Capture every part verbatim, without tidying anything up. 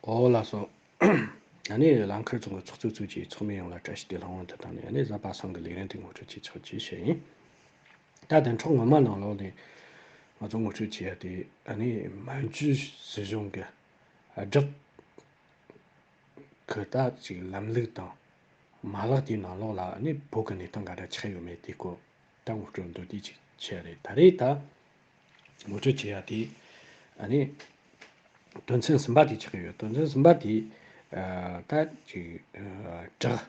ཨོ་ལགས་སོ། ཨ་ནི་ལམ་ཁར་ཚོགས་པའི་ཚོགས་གཙོ་གཙོས་ཀྱི་ཚོགས་མི་ཡོངས་ལ་བཀྲ་ཤིས་བདེ་ལེགས་དབང་དུ་བཏང་ནས། ཨ་ནི་གཟའ་པ་སངས་ཀྱི་ལས་རིམ་དེ་ངོ་སྤྲོད་བྱེད་ཆོག་ཅེས་བཤད་ཡིན། ད་དེ་འཕྲོ་ངོ་མ་ནང་ལོགས་ནས་ང་ཚོ་ངོ་སྤྲོད་བྱེད་ཡ་དེ། ཨ་ནི་མན་ཇུ་སྲིད་གཞུང་གི་བསྒྲགས་ཀྱི་ད་ཅིག་ལམ་ལུགས་དང་མ་ལག་དེའི་ནང་ལོགས་ལ་ཨ་ནི་བོད་ཀྱི་གནས་སྟངས་ག་འདྲ་ཆགས་ཡོད་མེད་དེའི་སྐོར་ད་ངོ་སྤྲོད་མདོར་བསྡུས་ཅིག་བྱས་རེད། ད་རེས་ད་ངོ་སྤྲོད་བྱེད་ཡ་དེ་ཨ་ནི་དོན་ཚན་གསུམ་པ་དེ་ཆགས་ཀྱི་ཡོད། དོན་ཚན་གསུམ་པ་དེ་ཨ་ད་ཅིག་ཨ་བསྒྲགས་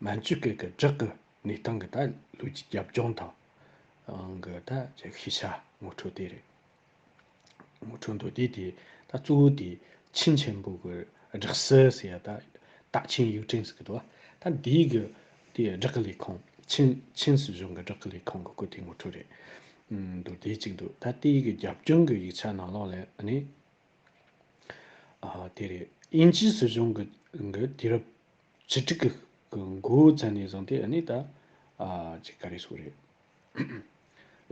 མན་ཇུ་སྐད་ཀྱི་བསྒྲགས་ཀྱི་གནས་སྟངས་ཀྱི་ད་ལོ་རྒྱུས་རྒྱབ་ལྗོངས་དང་གི་ད་ཅིག་ཤེས་བྱ་ངོ་སྤྲོད་དེ་རེད། ངོ་སྤྲོད་མདོར་བསྡུས་དེ་ད་གཙོ་བོ་དེ་ཆིན་ཆེན་པོ་གི་སྦྲག་སྲིད་ཟེར་ཡ་ད་ཏཱ་ཆིང་ཡིག་ཕྲེང་ཟེར་གི་འདུག་ད་འདིའི་གི་དེ་སྦྲག་གི་ལས་ཁུངས། ཆིན་ཆིན་སྲིད་གཞུང་གི་སྦྲག་གི་ལས་ཁུངས་གི་སྐོར་དེ་ངོ་སྤྲོད་རེད། ཨུམ། མདོར་བསྡུས་གཅིག་འདུག་ད་དེའི་གི་རྒྱབ་ལྗོངས་གི་ཡིག་ཆ་ནང་ལོགས་ལ་ཨ་ནི། ཨ་དེ་རེད། དབྱིན་ཇིའི་སྲིད་གཞུང་གི་གི་དུས་རབས་བཅུ་དྲུག་གི་གི་འགོ་བཙུགས་ནས་བཟུང་སྟེ་ཨ་ནི་ད་ཨ་ཅིག་ག་རེ་ཟེར་དགོས་རེད།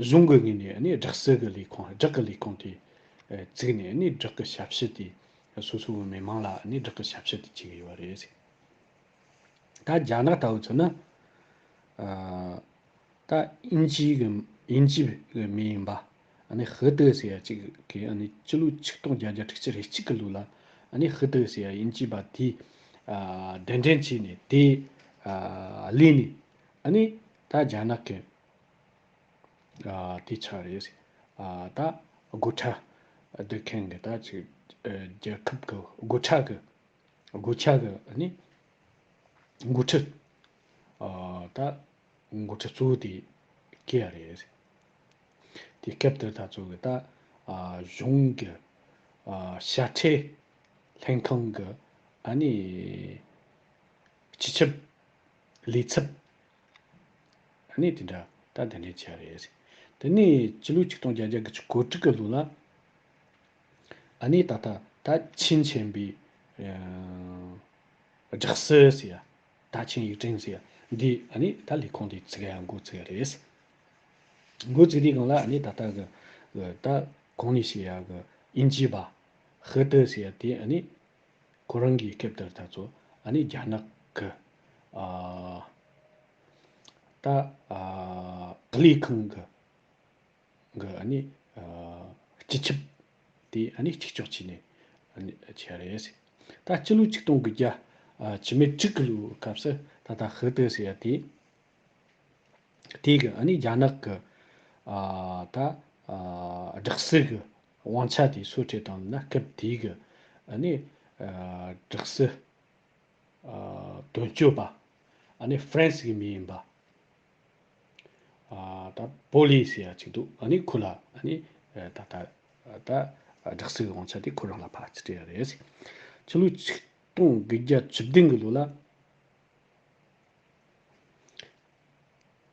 གཞུང་གི་ངོས་ནས་ཨ་ནི་སྦྲག་སྲིད་ཀྱི་ལས་ཁུངས། སྦྲག་གི་ལས་ཁུངས་དེ་ཨ་བཙུགས་ནས་ཨ་ནི་སྦྲག་གི་ཞབས་ཞུ་དེ་སོ་སོ་གི་མི་མང་ལ་ཨ་ནི་སྦྲག་གི་ཞབས་ཞུ་དེ་བྱེད་ཀྱི་ཡོད་རེད། ད་རྒྱ་ནག་ལྟ་བུ་མཚོན་ན། ཨ་ད་དབྱིན་ཇི་གི་དབྱིན་ཇི་གི་མི་ཡིན་པ་ཨ་ནི་ཧི་ཏི་ཟེར་ཡ་གཅིག་གིས་ཨ་ནི་སྤྱི་ལོ་ཆིག་སྟོང་བརྒྱད་བརྒྱ་དྲུག་ཅུ་རེ་གཅིག་གི་ལོ་ལ་ཨ་ནི་ཧི་ཏི་ཟེར་ཡ་དབྱིན་ཇི་པ་དེ་ཨ་གདན་འདྲེན་བྱས་ནས། དེ་ཨ་ལས་ནས་ཨ་ནི་ད་རྒྱ་ནག་གི་ཨ་དེ་ཆགས་རེད། ཨ་ད་སྒོ་ཁྲལ་སྡུད་མཁན་གྱི་ད་ཅིག་ཨ་རྒྱལ་ཁབ་ཀྱི་སྒོ་ཁྲལ་གྱི་སྒོ་ཁྲལ་གྱི་ཨ་ནི་འགོ་ཁྲིད་ཨ་ད་འགོ་ཁྲིད་གཙོ་བོ་དེ་སྐྱེ་ཡ་རེད། དེ་སྐབས་དེར་ད་ཚོ་གི་ད་ཨ་གཞུང་གི་ཨ་ཤ་ཁྲལ་ལྷན་ཁང་གི་ཨ་ནི་སྤྱི་ཁྱབ་ལས་ཚབ་ཨ་ནི་དེ་འདྲ་ད་གདན་འདྲེན་བྱས་རེད། དེ་ནས་སྤྱི་ལོ་ཆིག་སྟོང་བརྒྱད་བརྒྱ་དགུ་བཅུ་གོ་དྲུག་གི་ལོ་ལ་ཨ་ནི་ད་ལྟ་ད་ཆིན་ཆེན་པོའི་ཨ་སྦྲག་སྲིད་ཟེར་ཡ། ཏཱ་ཆིང་ཡིག་ཕྲེང་ཟེར་ཡ་འདི་ཨ་ནི་ད་ལས་ཁུངས་དེ་བཙུགས་ཡ་འགོ་བཙུགས་ཡ་རེད། འགོ་བཙུགས་དུས་སྒང་ལ་ཨ་ནི་ད་ལྟ་གི་ད་གོང་ནས་བཤད་ཡ་གི་དབྱིན་ཇི་པ་ཧི་ཏི་ཟེར་ཡ་དེ་ཨ་ནི་ཁོ་རང་གི་སྐབས་དེར་ད་ཚོ་ཨ་ནི་རྒྱ་ནག་གི་ཨ་ད་ཨ་ལས་ཁུངས་གི་གི་ཨ་ནི་ཨ་སྤྱི་ཁྱབ་དེ་ཨ་ནི་གཅིག་ལྕོགས་བྱས་ནས་ཨ་ནི་བྱས་རེད། ད་སྤྱི་ལོ་ཆིག་སྟོང་དགུ་བརྒྱ་ཨ་བཅུ་མེད་དྲུག་གི་ལོའི་སྐབས་སུ་ད་ལྟ་ཧི་ཏི་ཟེར་ཡ་དེ་དེ་གི་ཨ་ནི་རྒྱ་ནག་གི་ཨ་ད་ཨ་སྦྲག་སྲིད་གི་དབང་ཆ་དེ་སུས་སྤྲད་བཏང་ན། སྐབས་དེ་གི་ཨ་ནི་ཨ་སྦྲག་སྲིད་ཨ་དོན་གཅོད་པ་ཨ་ནི་ཧྥ་རན་སི་གི་མི་ཡིན་པ་ཨ་ད་པོ་ལི་ཟེར་ཡ་ཅིག་འདུག་ཨ་ནི་ཁོ་ལ་ཨ་ནི་ཨ་ད་ད་ད་སྦྲག་སྲིད་ཀྱི་དབང་ཆ་དེ་ཁོ་རང་ལ་ཕར་སྤྲད་ཡ་རེད། ཕྱི་ལོ་ཆིག་སྟོང་དགུ་བརྒྱ་བཅུ་བདུན་གི་ལོ་ལ་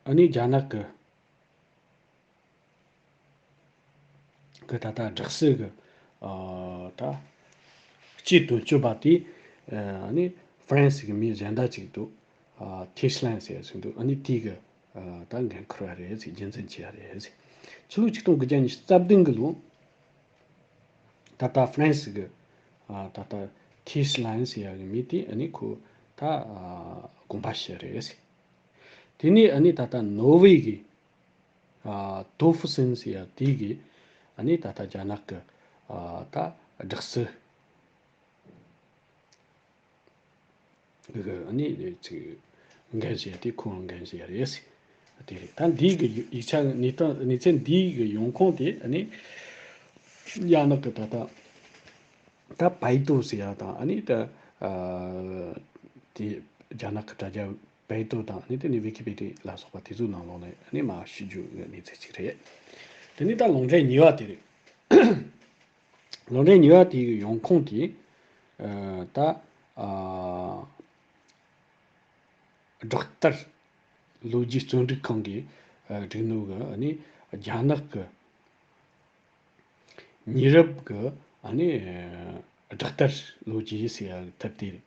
ཨ་ནི་རྒྱ་ནག་གི་གི་ད་ལྟ་སྦྲག་སྲིད་གི་ཨ་ད་སྤྱི་དོན་གཅོད་པ་དེ་ཨ་ནི་ཧྥ་རན་སི་གི་མི་གཞན་དག་ཅིག་འདུག་ཨ་ཐི་ཤི་ལན་ཟེར་ཡ་ཅིག་འདུག་ཨ་ནི་དེ་གི་ཨ་ད་འགན་འཁུར་བ་རེད་ཟེར། རྒྱུན་འཛིན་བྱས་ཡ་རེད་ཟེར། ཕྱི་ལོ་ཆིག་སྟོང་དགུ་བརྒྱ་ཉི་ཤུ་རྩ་བདུན་གི་ལོ་ད་ལྟ་ཧྥ་རན་སི་གི་ཨ་ད་ལྟ་ཐི་ཤི་ལན་ཟེར་ཡ་གི་མི་དེ་ཨ་ནི་ཁོ་ད་ཨ་དགོངས་པ་ཞུས་རེད་ཟེར། དེ་ནས་ཨ་ནི་ད་ལྟ་ནོར་ཝེ་གི་ཨ་ཏོ་ཧྥུ་སིན་ཟེར་ཡ་དེ་གིས་ཨ་ནི་ད་ལྟ་རྒྱ་ནག་གི་ཨ་ད་སྦྲག་སྲིད་གི་ཨ་ནི་ཅིག་འགན་བཞེས་ཏེ་ཁོང་འགན་བཞེས་རེད་ཟེར། དེ་རེད། ད་འདི་གི་ཡིག་ཆ་གནས་སྟངས་གནས་ཚུལ་འདི་གི་ཡོང་ཁུངས་དེ་ཨ་ནི་རྒྱ་ནག་གི་ད་ལྟ་ད་པའེ་ཏུ་ཟེར་ཡ་དང་ཨ་ནི་ད་ཨ་དེ་རྒྱ་ནག་གི་དྲ་རྒྱ་པའེ་ཏུ་དང་ཨ་ནི་དེ་ནི་ཝི་ཀི་པི་ཏི་ལ་སོགས་པ་དེ་ཚོའི་ནང་ལོགས་ནས་ཨ་ནི་མར་ཞུ་རྒྱུ་གི་གནས་ཚུལ་ཅིག་རེད། དེ་ནི་ད་ལུང་འདྲེན་གཉིས་པ་དེ་རེད། ལུང་འདྲེན་གཉིས་པ་དེ་གི་ཡོང་ཁུངས་དེ་ཨ་ད་ཨ་སྦྲག་ལྟར་ལོ་རྒྱུས་རྩོམ་སྒྲིག་ཁང་གིས་ཨ་བསྒྲིགས་ནོ་གི་ཨ་ནི་རྒྱ་ནག་གི་ཉེ་རབས་ཀྱི་ཨ་ནི་སྦྲག་ལྟར་ལོ་རྒྱུས་ཟེར་ཡ་ཐབས་དེ་རེད།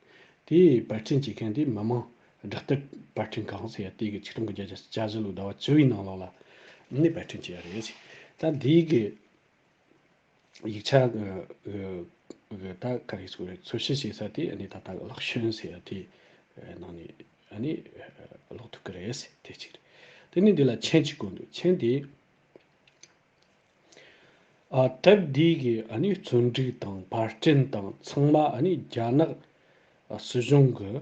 དེའི་པར་སྐྲུན་བྱེད་མཁན་དེ་མི་དམངས་སྦྲག་ལྟར་པར་སྐྲུན་ཁང་ཟེར་ཡ་དེ་གི་ཆིག་སྟོང་དགུ་བརྒྱ་བརྒྱད་ཅུ་གྱ་བཞི་ལོའི་ཟླ་བ་བཅུ་པའི་ནང་ལོགས་ལ་ནི་པར་སྐྲུན་བྱས་ཡ་རེད། ད་འདིའི་གི་ཡིག་ཆ་གི་ གི་ད་ག་རེ་ཟེར་དགོས་རེད། འཚོལ་ཞིབ་བྱེད་ས་དེ་ཨ་ནི་ད་ལྟ་ལག་ཤོན་ཟེར་ཡ་དེ་ནང་ནས་ཨ་ནི་ཀློག་ཐུབ་ཀྱི་རེད། དེ་གཅིག་རེད། དེ་ནས་འདི་ལ་མཆན་གཅིག་བཀོད་འདུག་མཆན་དེ། ཨ། དེབ་འདི་གི་ཨ་ནི་བརྩོན་འགྲུས་དང་པར་སྐྲུན་དང་ཚང་མ་ཨ་ནི་རྒྱ་ནག་ཨ་སྲིད་གཞུང་གི་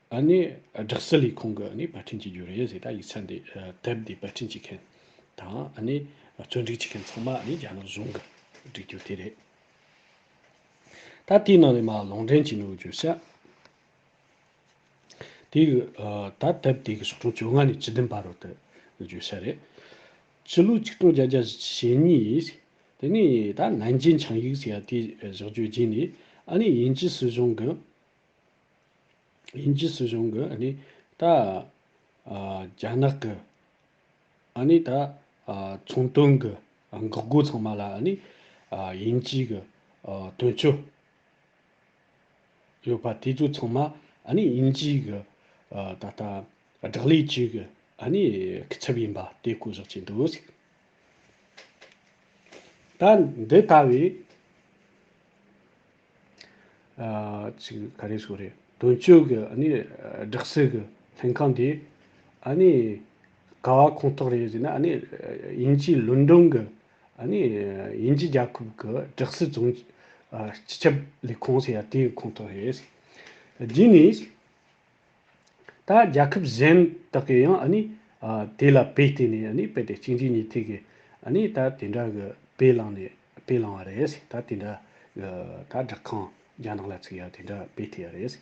ཨ་ནི་སྦྲག་སྲིད་ལས་ཁུངས་ཀྱི་ཨ་ནི་པར་སྐྲུན་བྱེད་རྒྱུ་རེད་ཟེར། ད་ཡིག་ཆ་འདི་ཨ་དེབ་འདི་པར་སྐྲུན་བྱེད་མཁན་དང་ཨ་ནི་བརྩོན་འགྲུས་བྱེད་མཁན་ཚང་མ་ཨ་ནི་རྒྱ་ནག་གཞུང་གི་སྒྲིག་རྒྱུ་དེ་རེད། ད་དེའི་ནང་ནས་མར་ལུང་འདྲེན་བྱས་ནས་བརྗོད་བྱ། དེ་ཡི་ཨ་ད་དེབ་དེ་གི་ཤོག་གྲངས་བཅོ་ལྔ་ནས་བཅུ་བདུན་བར་དུ་བརྗོད་བྱ་རེད། ཕྱི་ལོ་ཆིག་སྟོང་བརྒྱད་བརྒྱ་ཞེ་གཉིས། དེ་ནས་ད་ནན་ཅིན་ཆིངས་ཡིག་ཟེར་ཡ་དེ་བཞག་རྒྱུ་རྗེས་ནས་ཨ་ནི་དབྱིན་ཇི་སྲིད་གཞུང་གི་དབྱིན་ཇི་སྲིད་གཞུང་གི་ཨ་ནི་ད་ཨ་རྒྱ་ནག་གི་ཨ་ནི་ད་ཨ་ཚོང་དོན་གི་འགག་སྒོ་ཚང་མ་ལ་ཨ་ནི་ཨ་དབྱིན་ཇི་གི་ཨ་དོན་གཅོད་ཡོད་པ་དེ་ཚོ་ཚང་མ་ཨ་ནི་དབྱིན་ཇི་གི་ཨ་ད་ལྟ་བསྒྲགས་ལས་བཅས་ཀྱི་ཨ་ནི་སྐུ་ཚབ་ཡིན་པ་དེ་བཀོད་བཞག་བྱས་འདུག་ད་འདི་ལྟ་བུའི་ཨ་ཅིག་ག་རེ་ཟེར་རེད། དོན་གཅོད་ཀྱི་ཨ་ནི་སྦྲག་སྲིད་ཀྱི་ལྷན་ཁང་དེ་ཨ་ནི་ག་བ་ཁོངས་གཏོགས་རེད་ཟེར་ན། ཨ་ནི་དབྱིན་ཇིའི་ལོན་ཌོན་གྱི་ཨ་ནི་དབྱིན་ཇི་རྒྱལ་ཁབ་ཀྱི་སྦྲག་སྲིད་རྫོང་ཨ་སྤྱི་ཁྱབ་ལས་ཁུངས་ཟེར་ཡ་དེའི་ཁོངས་གཏོགས་རེད། རྗེས་ནས་ད་རྒྱལ་ཁབ་གཞན་དག་གིས་ཡང་ཨ་ནི་ཨ་དེ་ལ་དཔེ་བལྟས་ནས་ཨ་ནི་དཔེ་དེ་གཅིག་འདྲའི་གཉིས་མཐུད་ཀྱིས་ཨ་ནི་ད་དེ་འདྲ་གི་དཔེ་བླངས་ནས་དཔེ་བླངས་པ་རེད། ད་དེ་འདྲ་གི་ད་སྦྲག་ཁང་རྒྱ་ནག་ལ་ཚུགས་ཡ་དེ་འདྲ་དཔེ་བལྟས་ཡ་རེད།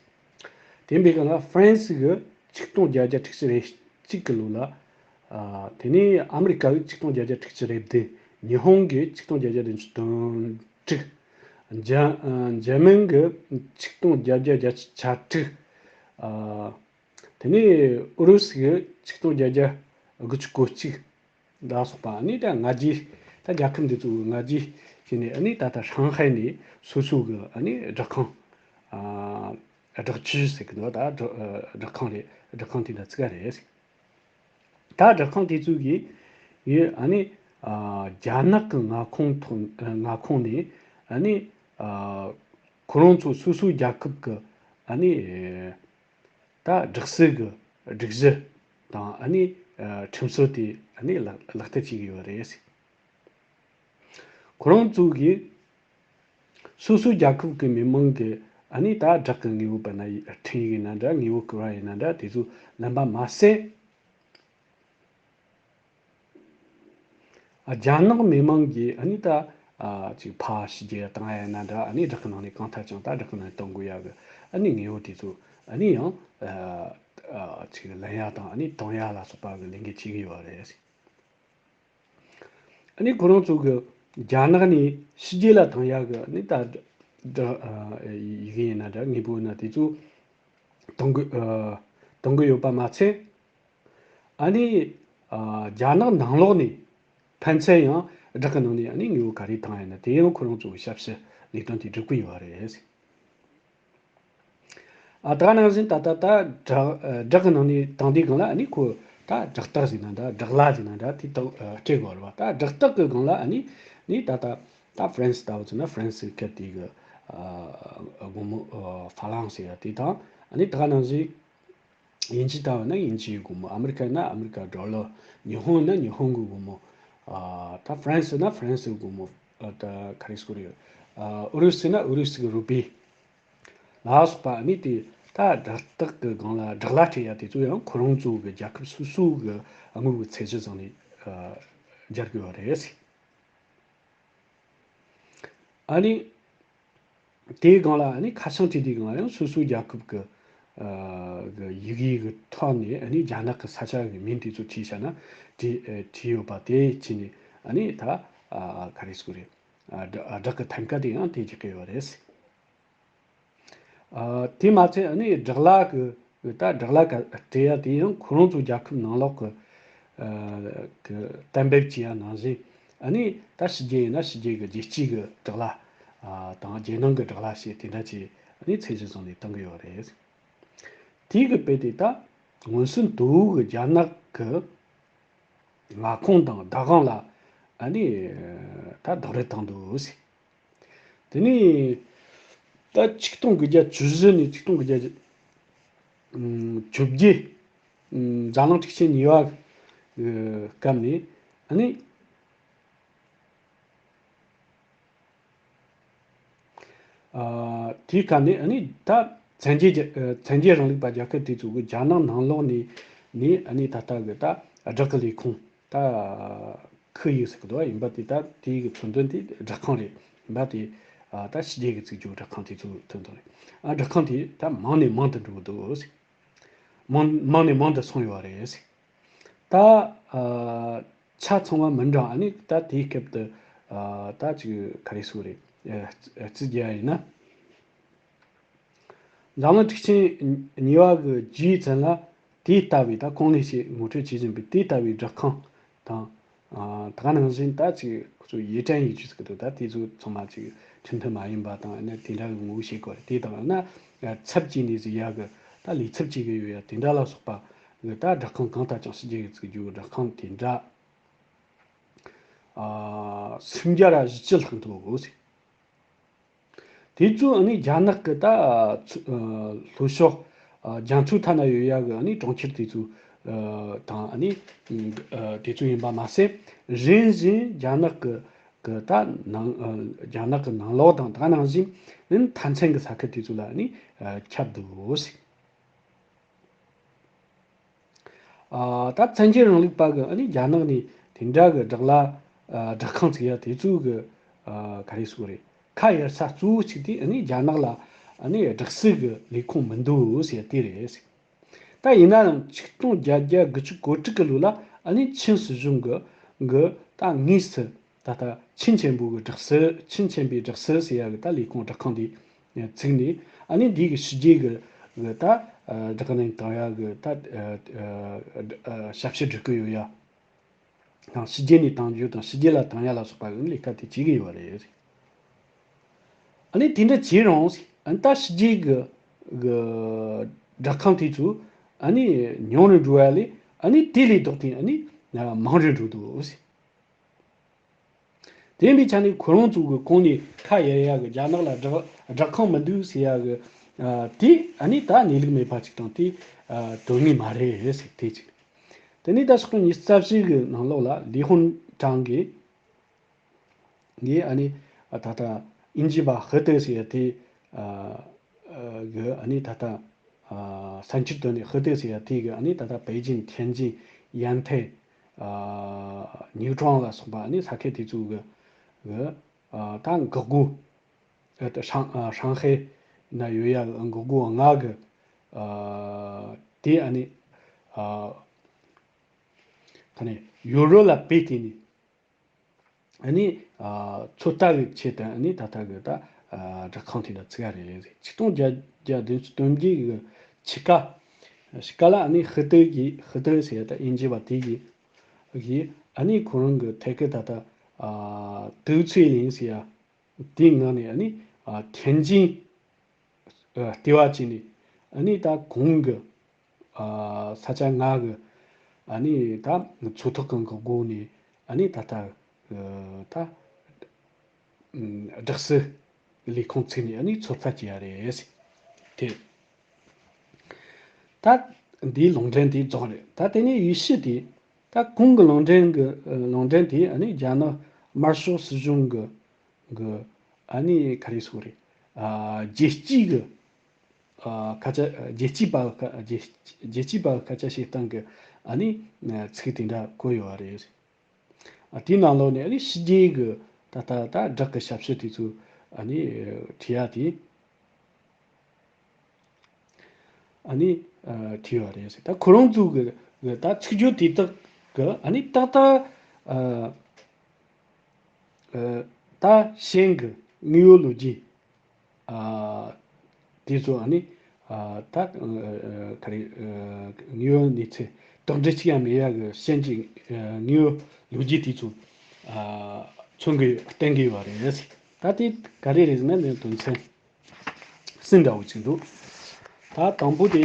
དེ་འདྲའི་སྒང་ལ་ཧྥ་རན་སི་གི་ཆིག་སྟོང་བརྒྱད་བརྒྱ་དྲུག་ཅུ་རེ་གཅིག་གི་ལོ་ལ། ཨ་དེ་ནས་ཨ་མི་རི་ཀ་གི་ཆིག་སྟོང་བརྒྱད་བརྒྱ་དྲུག་ཅུ་རེ་བདུན། ཉི་ཧོང་གི་ཆིག་སྟོང་བརྒྱད་བརྒྱ་བདུན་ཅུ་དོན་དྲུག། འཇར་ཨ་འཇར་མན་གི་ཆིག་སྟོང་བརྒྱད་བརྒྱ་བརྒྱད་ཅུ་གྱ་དྲུག། ཨ་དེ་ནས་ཨུ་རུ་སུ་གི་ཆིག་སྟོང་བརྒྱད་བརྒྱ་དགུ་བཅུ་གོ་གཅིག་ལ་སོགས་པ། ཨ་ནི་ད་སྔ་རྗེས་ད་རྒྱལ་ཁབ་འདི་ཚོ་སྔ་རྗེས་བྱས་ནས་ཨ་ནི་ད་ལྟ་ཧྲང་ཧའེ་ནས་སོ་སོ་གི་ཨ་ནི་སྦྲག་ཁང་ཨ་སྦྲག་ཅུས་ཟེར་གི་འདུག་ད་སྦྲག་སྦྲག་ཁང་རེད། སྦྲག་ཁང་དེ་འདྲ་བཙུགས་ཡ་རེད། ད་སྦྲག་ཁང་དེ་ཚོ་གིས་ཡོད་ཨ་ནི་ཨ་རྒྱ་ནག་གི་མངའ་ཁོངས་ཐོག་མངའ་ཁོངས་ནས་ཨ་ནི་ཨ་ཁོ་རང་ཚོ་སོ་སོའི་རྒྱལ་ཁབ་ཀྱི་ཨ་ནི་ད་སྦྲག་སྲིད་ཀྱི་སྒྲིག་གཞི་དང་ཨ་ནི་ཨ་ཁྲིམས་སྲོལ་དེ་ཨ་ནི་ལག་ལག་བསྟར་བྱེད་ཀྱི་ཡོད་རེད། ཁོ་རང་ཚོ་གིས་སོ་སོའི་རྒྱལ་ཁབ་ཀྱི་མི་མང་གི་ཨ་ནི་ད་བསྒྲགས་ཀྱི་དངོས་པོ་དཔེར་ན་འཕྲིན་ཡིག་ཡིན་ན་འདྲ། དངོས་པོ་བསྐུར་བ་ཡིན་ན་འདྲ། དེ་ཚོ་ལེན་པ་མ་ཟད། ཨ་རྒྱ་ནག་མི་མང་གིས་ཨ་ནི་ད་ཨ་ཅིག་ཕར་ཕྱི་རྒྱལ་བཏང་ཡ་ཡིན་ན་འདྲ། ཨ་ནི་བསྒྲགས་ཀྱི་ནང་ནས་གང་ཐད་ཀྱང་ད་བསྒྲགས་ཀྱི་ནང་ནས་གཏོང་དགོས་ཡ་གི་ཨ་ནི་དངོས་པོ་དེ་ཚོ་ཨ་ནི་ཡང་ཨ་ཨ་ཅིག་ལེན་ཡ་དང་ཨ་ནི་གཏོང་ཡ་ལ་སོགས་པ་གི་ལས་འགུལ་བྱེད་ཀྱི་ཡོད་རེད། ཨ་ནི་ཁོ་རང་ཚོ་གི་རྒྱ་ནག་ནས་ཕྱི་རྒྱལ་ལ་བཏང་ཡག་གི་ཨ་ནི་ད་ད་ཡི་གེ་ཡིན་ན་འདྲ། དངོས་པོ་ཡིན་ན་དེ་ཚོ་གཏོང་གི་ཨ་གཏོང་གི་ཡོད་པ་མ་ཚད། ཨ་ནི་ཨ་རྒྱ་ནག་ནང་ལོགས་ནས་ཕན་ཚུན་ཡང་བསྒྲགས་ཀྱི་ནང་ནས་ཨ་ནི་དངོས་པོ་ག་རེ་བཏང་ཡིན་ན་དེ་ཡང་ཁོ་རང་ཚོ་གི་ཞབས་ཞུ་ལས་དོན་དེ་སྒྲུབ་ཀྱི་ཡོད་རེད། ཨ་ད་ག་ནང་བཞིན་ད་ལྟ་ད་བསྒྲགས་ཨ་བསྒྲགས་ཀྱི་ནང་ནས་བཏང་དུས་སྒང་ལ་ཨ་ནི་ཁོ་ད་སྦྲག་རྟགས་ཟེར་ན་འདྲ། སྦྲག་གླ་ཟེར་ན་འདྲ། དེ་ད་ཨ་སྤྲད་དགོས་རེད་བ། ད་སྦྲག་རྟགས་ཀྱི་སྒང་ལ་ཨ་ནི་ནི་ད་ལྟ་ད་ཧྥ་རན་སི་ལྟ་བུ་ཚོ་ན་ཧྥ་རན་སི་སྐད་དེ་གི་ཨ་སྒོར་མོ་ཨ་ཧྥ་ལང་ཟེར་ཡ་དེ་དང་། ཨ་ནི་ད་ག་ནང་བཞིན་དབྱིན་ཇི་ལྟ་བུ་ན་དབྱིན་ཇིའི་སྒོར་མོ། ཨ་མི་རི་ཀ་ན་ཨ་མི་རི་ཀ་ཌོ་ལར། ཉི་ཧོང་ན་ཉི་ཧོང་གི་སྒོར་མོ། ཨ་ད་ཧྥ་རན་སི་ན་ཧྥ་རན་སིའི་སྒོར་མོ། ཨ་ད་ག་རེ་ཟེར་དགོས་རེད། ཨ་ཨུ་རུ་སུ་ན་ཨུ་རུ་སུ་གི་རུ་པི། ལ་སོགས་པ་ཨ་ནི་དེ་ད་སྦྲག་རྟགས་ཀྱི་སྒང་ལ་སྦྲག་གླ་སྤྲད་ཡ་དེ་ཚོ་ཡང་ཁོ་རང་ཚོ་གི་རྒྱལ་ཁབ་སོ་སོ་གི་དངུལ་གྱི་ཚད་གཞི་བཟུང་ནས་ཨ་སྦྱར་དགོས་པ་རེད། ཨ་ནི་དེའི་སྒང་ལ་ཨ་ནི་ཁ་བྱང་བྲིས་དུས་སྒང་ལ་ཡང་སོ་སོའི་རྒྱལ་ཁབ་ཀྱི་ཨ་གི་ཡི་གེ་གི་ཐོག་ནས་ཨ་ནི་རྒྱ་ནག་གི་ས་ཆ་གི་མིང་དེ་ཚོ་བྲིས་བཞག་ན་བྲིས་ཨ་བྲིས་ཡོད་པ་དེ་བྱས་ནས་ཨ་ནི་ད་ཨ་ག་རེ་ཟེར་དགོས་རེད། ཨ་སྦྲག་སྦྲག་གི་ཐད་ཀ་དེ་ཡང་དེ་རྒྱག་གི་ཡོད་རེད། ཨ་དེ་མ་ཚད་ཨ་ནི་སྦྲག་གླ་གི་ད་སྦྲག་གླ་ག་སྤྲད་ཡ་དེ་ཡང་ཁོ་རང་ཚོ་རྒྱལ་ཁབ་ནང་ལོགས་ཀྱི་ཨ་གི་གཏན་འབེབས་བྱས་ཡ་ནང་བཞིན་ཨ་ནི་ད་ཕྱི་རྒྱལ་ཡིན་ན་ཕྱི་རྒྱལ་གྱི་རྒྱལ་སྤྱིའི་གི་སྦྲག་གླ་ཨ་དང་རྒྱལ་ནང་གི་སྦྲག་གླ་ཞེས་དེ་འདྲ་ཅིག་ཨ་ནི་ཚད་གཞི་བཟུང་ནས་གཏོང་གི་ཡོད་རེད། དེའི་གི་དཔེ་དེ་ད་མངོན་སུམ་དུ་གི་རྒྱ་ནག་གི་མངའ་ཁོངས་དང་བདག་དབང་ལ་ཨ་ནི་ད་རྡོག་རོལ་བཏང་འདུག་ཟེར། དེ་ནས་ ད་ཆིག་སྟོང་དགུ་བརྒྱ་བཅུ་བཞི་ནས་ཆིག་སྟོང་དགུ་བརྒྱ་བཅུ་བརྒྱད། ཨམ། འཛམ་གླིང་འཁྲུག་ཆེན་གཉིས་པ་གི་སྐབས་ནས་ཨ་ནི། ཨ། དེའི་སྐབས་ནས་ཨ་ནི་ད་བཙན་རྒྱལ་རྒྱ། ཨ། བཙན་རྒྱལ་རིང་ལུགས་པ་རྒྱལ་ཁབ་དེ་ཚོ་གི་རྒྱ་ནག་ནང་ལོགས་ནས་ནས་ཨ་ནི་ད་ལྟ་གི་ད་སྦྲག་གི་ལས་ཁུངས་ད་ཁུ་ཡིག་ཟེར་གི་འདུག་ཡིན་པ་དེ། ད་དེའི་གི་མཚོན་དོན་དེ་སྦྲག་ཁང་རེད། ཡིན་པ་དེ། ཨ། ད་ཕྱི་རྒྱལ་གི་བཙུགས་རྒྱུ་སྦྲག་ཁང་དེ་ཚོའི་དོན་དག་རེད། ཨ། སྦྲག་ཁང་དེ་ད་མང་ནས་མང་དུ་འགྲོ་གི་འདུག་ཟེར། མང་མང་ནས་མང་དུ་སོང་ཡོད་རེད་ཟེར། ད། ཨ། ཆ་ཚང་བ་མི་འདྲ། ཨ་ནི་ད་དེའི་སྐབས་དུ། ཨ། ད་ཅིག་ག་རེ་ཟེར་དགོས་རེད། ཨ། རྩིས་རྒྱག་ཡིན་ན། འཛམ་གླིང་འཁྲུག་ཆེན་གཉིས་པ་གི་རྗེས་ཙམ་ལ་དེ་ལྟ་བུའི་ད་གོང་ནས་ཞིག་ངོ་སྤྲོད་བྱེད་བཞིན་པའི་དེ་ལྟ་བུའི་སྦྲག་ཁང་དང་། ཨ། ད་ག་ནང་བཞིན་ད་ཅིག་ཁོ་ཚོ་ཡུལ་ཕྲན་ཡུལ་ཆུ་ཟེར་གི་འདུག་ད་དེ་ཚོ་ཚང་མ་ཅིག་ཁྲིམས་མཐུན་མ་ཡིན་པ་དང་། ཨ་ནི་དེ་འདྲ་གི་ངོ་རྒོལ་བྱེད་དགོས་རེད། དེ་དང་ཡང་ན་ཚབ་བྱས་ནས་ཟེར་ཡག་གི་ད་ལས་ཚབ་བྱེད་གི་ཡོད་ཡ་དེ་འདྲ་ལ་སོགས་པ་གི་ད་སྦྲག་ཁང་གང་ལྟར་ཀྱང་ཕྱི་རྒྱལ་གི་བཙུགས་རྒྱུ་གི་སྦྲག་ཁང་དེ་འདྲ། ཨ། སུམ་བརྒྱ་ར་བཞི་བཅུ་ལྷག་འདུག་ཟེར། དེ་ཚོ་ཨ་ནི་རྒྱ་ནག་གི་ད། ཨ། ལྷོ་ཕྱོགས། ཨ། རྒྱ་མཚོའི་མཐའ་ན་ཡོད་ཡ་གི་ཨ་ནི་གྲོང་ཁྱེར་དེ་ཚོ། ཨ། དང་ཨ་ནི། ཨ། དེ་ཚོ་ཡིན་པ་མ་ཟད། རིམ་བཞིན་རྒྱ་ནག་གི་གི་ད་ནང་། ཨ། རྒྱ་ནག་གི་ནང་ལོགས་དང་ད་ག་ནང་བཞིན་ཨ་ནི་མཐའ་མཚན་གི་ས་ཁུལ་དེ་ཚོ་ལ་ཨ་ནི། ཨ། ཁྱབ་འདུག་ཟེར། ཨ། ད་བཙན་རྒྱལ་རིང་ལུགས་པ་གི་ཨ་ནི་རྒྱ་ནག་ནས་དེ་འདྲ་གི་སྦྲག་ལ། ཨ། སྦྲག་ཁང་བཙུགས་ཡ་དེ་ཚོ་གི། ཨ། ག་རེ་ཟེར་དགོས་རེད། ཁ་གཡར་ས་གཙོ་བོ་གཅིག་དེ་ཨ་ནི་རྒྱ་ནག་ལ་ཨ་ནི་སྦྲག་སྲིད་གི་ལས་ཁུངས་མི་འདུག་ཟེར་ཡ་དེ་རེད་ཟེར། ད་ཡིན་ན་ཡང་ཆིག་སྟོང་བརྒྱད་བརྒྱ་དགུ་བཅུ་གོ་དྲུག་གི་ལོ་ལ་ཨ་ནི་ཆིན་སྲིད་གཞུང་གི་གི་ད་དངོས་སུ་ད་ལྟ་ཆིན་ཆེན་པོ་གི་སྦྲག་སྲིད། ཆིན་ཆེན་པོའི་སྦྲག་སྲིད་ཟེར་ཡ་གི་ད་ལས་ཁུངས་སྦྲག་ཁང་དེ་བཙུགས་ནས། ཨ་ནི་འདི་གི་ཕྱི་རྒྱལ་གི་གི་ད། ཨ། སྦྲག་གནས་བཏང་ཡ་གི་ད། ཨ། ཨ། ཞབས་ཕྱི་སྒྲུབ་གི་ཡོད་ཡ་དང་། ཕྱི་རྒྱལ་ནས་བཏང་རྒྱུ་དང་ཕྱི་རྒྱལ་ལ་བཏང་ཡ་ལ་སོགས་པ་གི་ལས་ཀ་དེ་བྱེད་གི་ཡོད་རེད། ཨ་ནི་དེ་འདྲ་བྱས་རུང་། ཨ་ནི་ད་ཕྱི་རྒྱལ་གི་གི་སྦྲག་ཁང་དེ་ཚོ་ཨ་ནི་ཉུང་རུ་འགྲོ་བ་ལས་ཨ་ནི་དེ་ལས་ལྡོག་སྟེ་ཨ་ནི་མང་རུ་འགྲོ་འདུག་དེ་ཡིན་པའི་ཆ་ནས་ཁོ་རང་ཚོ་གི་གོང་ནས་ཁ་གཡར་ཡ་གི་རྒྱ་ནག་ལ་སྦྲག་སྦྲག་ཁང་མི་འདུག་ཟེར་ཡ་གི། ཨ། དེ་ཨ་ནི་ད་གནས་ལུགས་མེད་པ་ཅིག་དང་། དེ། ཨ། དོན་ངེས་མ་རེད་ཟེར། དེ་གཅིག་དེ་ནས་ད་ཕྱོགས་ཉི་ཤུ་རྩ་བཞི་གི་ནང་ལོགས་ལ་ལི་ཧུན་ཀྲང་གིས་ངས་ཨ་ནི། ཨ། ད་ལྟ་དབྱིན་ཇི་པ་ཧི་ཏེ་ཟེར་ཡ་དེ། ཨ། ཨ། གི་ཨ་ནི་ད་ལྟ། ཨ། ས་འཁྱིལ་དོན་ནས་ཧི་ཏེ་ཟེར་ཡ་དེ་གི་ཨ་ནི་ད་ལྟ་པེ་ཅིན། ཐེན་ཅིན། ཡན་ཐེ། ཨ། ཉིའུ་ཀྲང་ལ་སོགས་པ་ཨ་ནི་ས་ཁུལ་དེ་ཚོ་གི་གི། ཨ། ད་འགག་སྒོ། ཨ། ད་ཧྲང་། ཨ། ཧྲང་ཧའེ་ན་ཡོད་ཡ་འགག་སྒོ་ལྔ་གི། ཨ། དེ་ཨ་ནི། ཨ། ད་ནི་ཡོ་རོབ་ལ་སྤོས་ཏེ་ནི། ཨ་ནི། ཨ། ཚོད་ལྟ་གི་ཆེད་དུ་ཨ་ནི་ད་ལྟ་གི་ད། ཨ། སྦྲག་ཁང་དེ་འདྲ་བཙུགས་ཡ་རེད། ཆིག་སྟོང་བརྒྱད་བརྒྱ་བདུན་ཅུ་དོན་བརྒྱད་གི་ཕྱི་ཀ་ཕྱི་ཀ་ལ་ཨ་ནི་ཧི་ཏེ་གི། ཧི་ཏེ་ཟེར་ཡ་ད་དབྱིན་ཇི་པ་དེ་གི་གི་ཨ་ནི་ཁོ་རང་གི་ཐད་ཀར་ད་ལྟ། ཨ། ཏུའུ་ཚེ་ལིན་ཟེར་ཡ་དེའི་ངང་ནས་ཨ་ནི། ཨ། ཐེན་ཅིན། ཨ། ལྟེ་བ་བྱས་ནས་ཨ་ནི་ད་གོང་གི། ཨ། ས་ཆ་ལྔ་གི་ཨ་ནི་ད་མཚོ་ཐོག་གི་འགག་སྒོ་ནས་ཨ་ནི་ད་ལྟ་ད་སྦྲག་སྲིད་ལས་ཁུངས་བཙུགས་ནས་ཨ་ནི་ཚོད་ལྟ་བྱས་ཡ་རེད་ཟེར། དེ་ད་འདིའི་ལུང་འདྲེན་དེ་རྫོགས་རེད། ད་དེ་ནས་ཡེ་ཤུ་དེ། ད་གོང་གི་ལུང་འདྲེན་གི། ཨ། ལུང་འདྲེན་དེ་ཨ་ནི་རྒྱ་ནག་དམར་ཤོག་སྲིད་གཞུང་གི་གི་ཨ་ནི་ག་རེ་ཟེར་དགོས་རེད། ཨ། རྒྱལ་སྤྱིའི་གི། ཨ། སྐད་ཆ། རྒྱལ་སྤྱིའི་པ། རྒྱལ། རྒྱལ་སྤྱིའི་པ་སྐད་ཆ་བཤད་སྟངས་གི་ཨ་ནི་ཚིག་དེ་འདྲ་བཀོད་ཡོད་པ་རེད། ཨ། དེའི་ནང་ལོགས་ནས་ཨ་ནི་ཕྱི་རྒྱལ་གི་ད་ལྟ་ད་སྦྲག་གི་ཞབས་ཞུ་དེ་ཚོ་ཨ་ནི་བྲིས་ཡ་དེ། ཨ་ནི། ཨ། བྲིས་ཡོད་རེད་ཟེར། ད་ཁོ་རང་ཚོ་གི་གི་ད་ཚིག་སྦྱོར་དེ་དག་གི་ཨ་ནི་ཏག་ཏག་ཨ། ཨ། ད་ཤན་གི་དངོས་ཡོད་ལོ་རྒྱུས། ཨ། དེ་ཚོ་ཨ་ནི། ཨ། ད། ཨ། ག་རེ། ཨ། དངོས་ཡོད་གནས་ཚུལ་དོགས་འདྲི་གཅིག་ཡང་མེད་ཡ་གི་ཤན་གྱི། ཨ། དངོས་ཡོད་ལོ་རྒྱུས་དེ་ཚོ། ཨ། མཚོན་གི་བསྟན་གི་ཡོད་རེད། ད་དེ་ག་རེ་རེད་ཟེར་ན་ནི་དོན་ཚན་གསུམ་འདྲ་བོ་ཅིག་འདུག་ད་དང་པོ་དེ།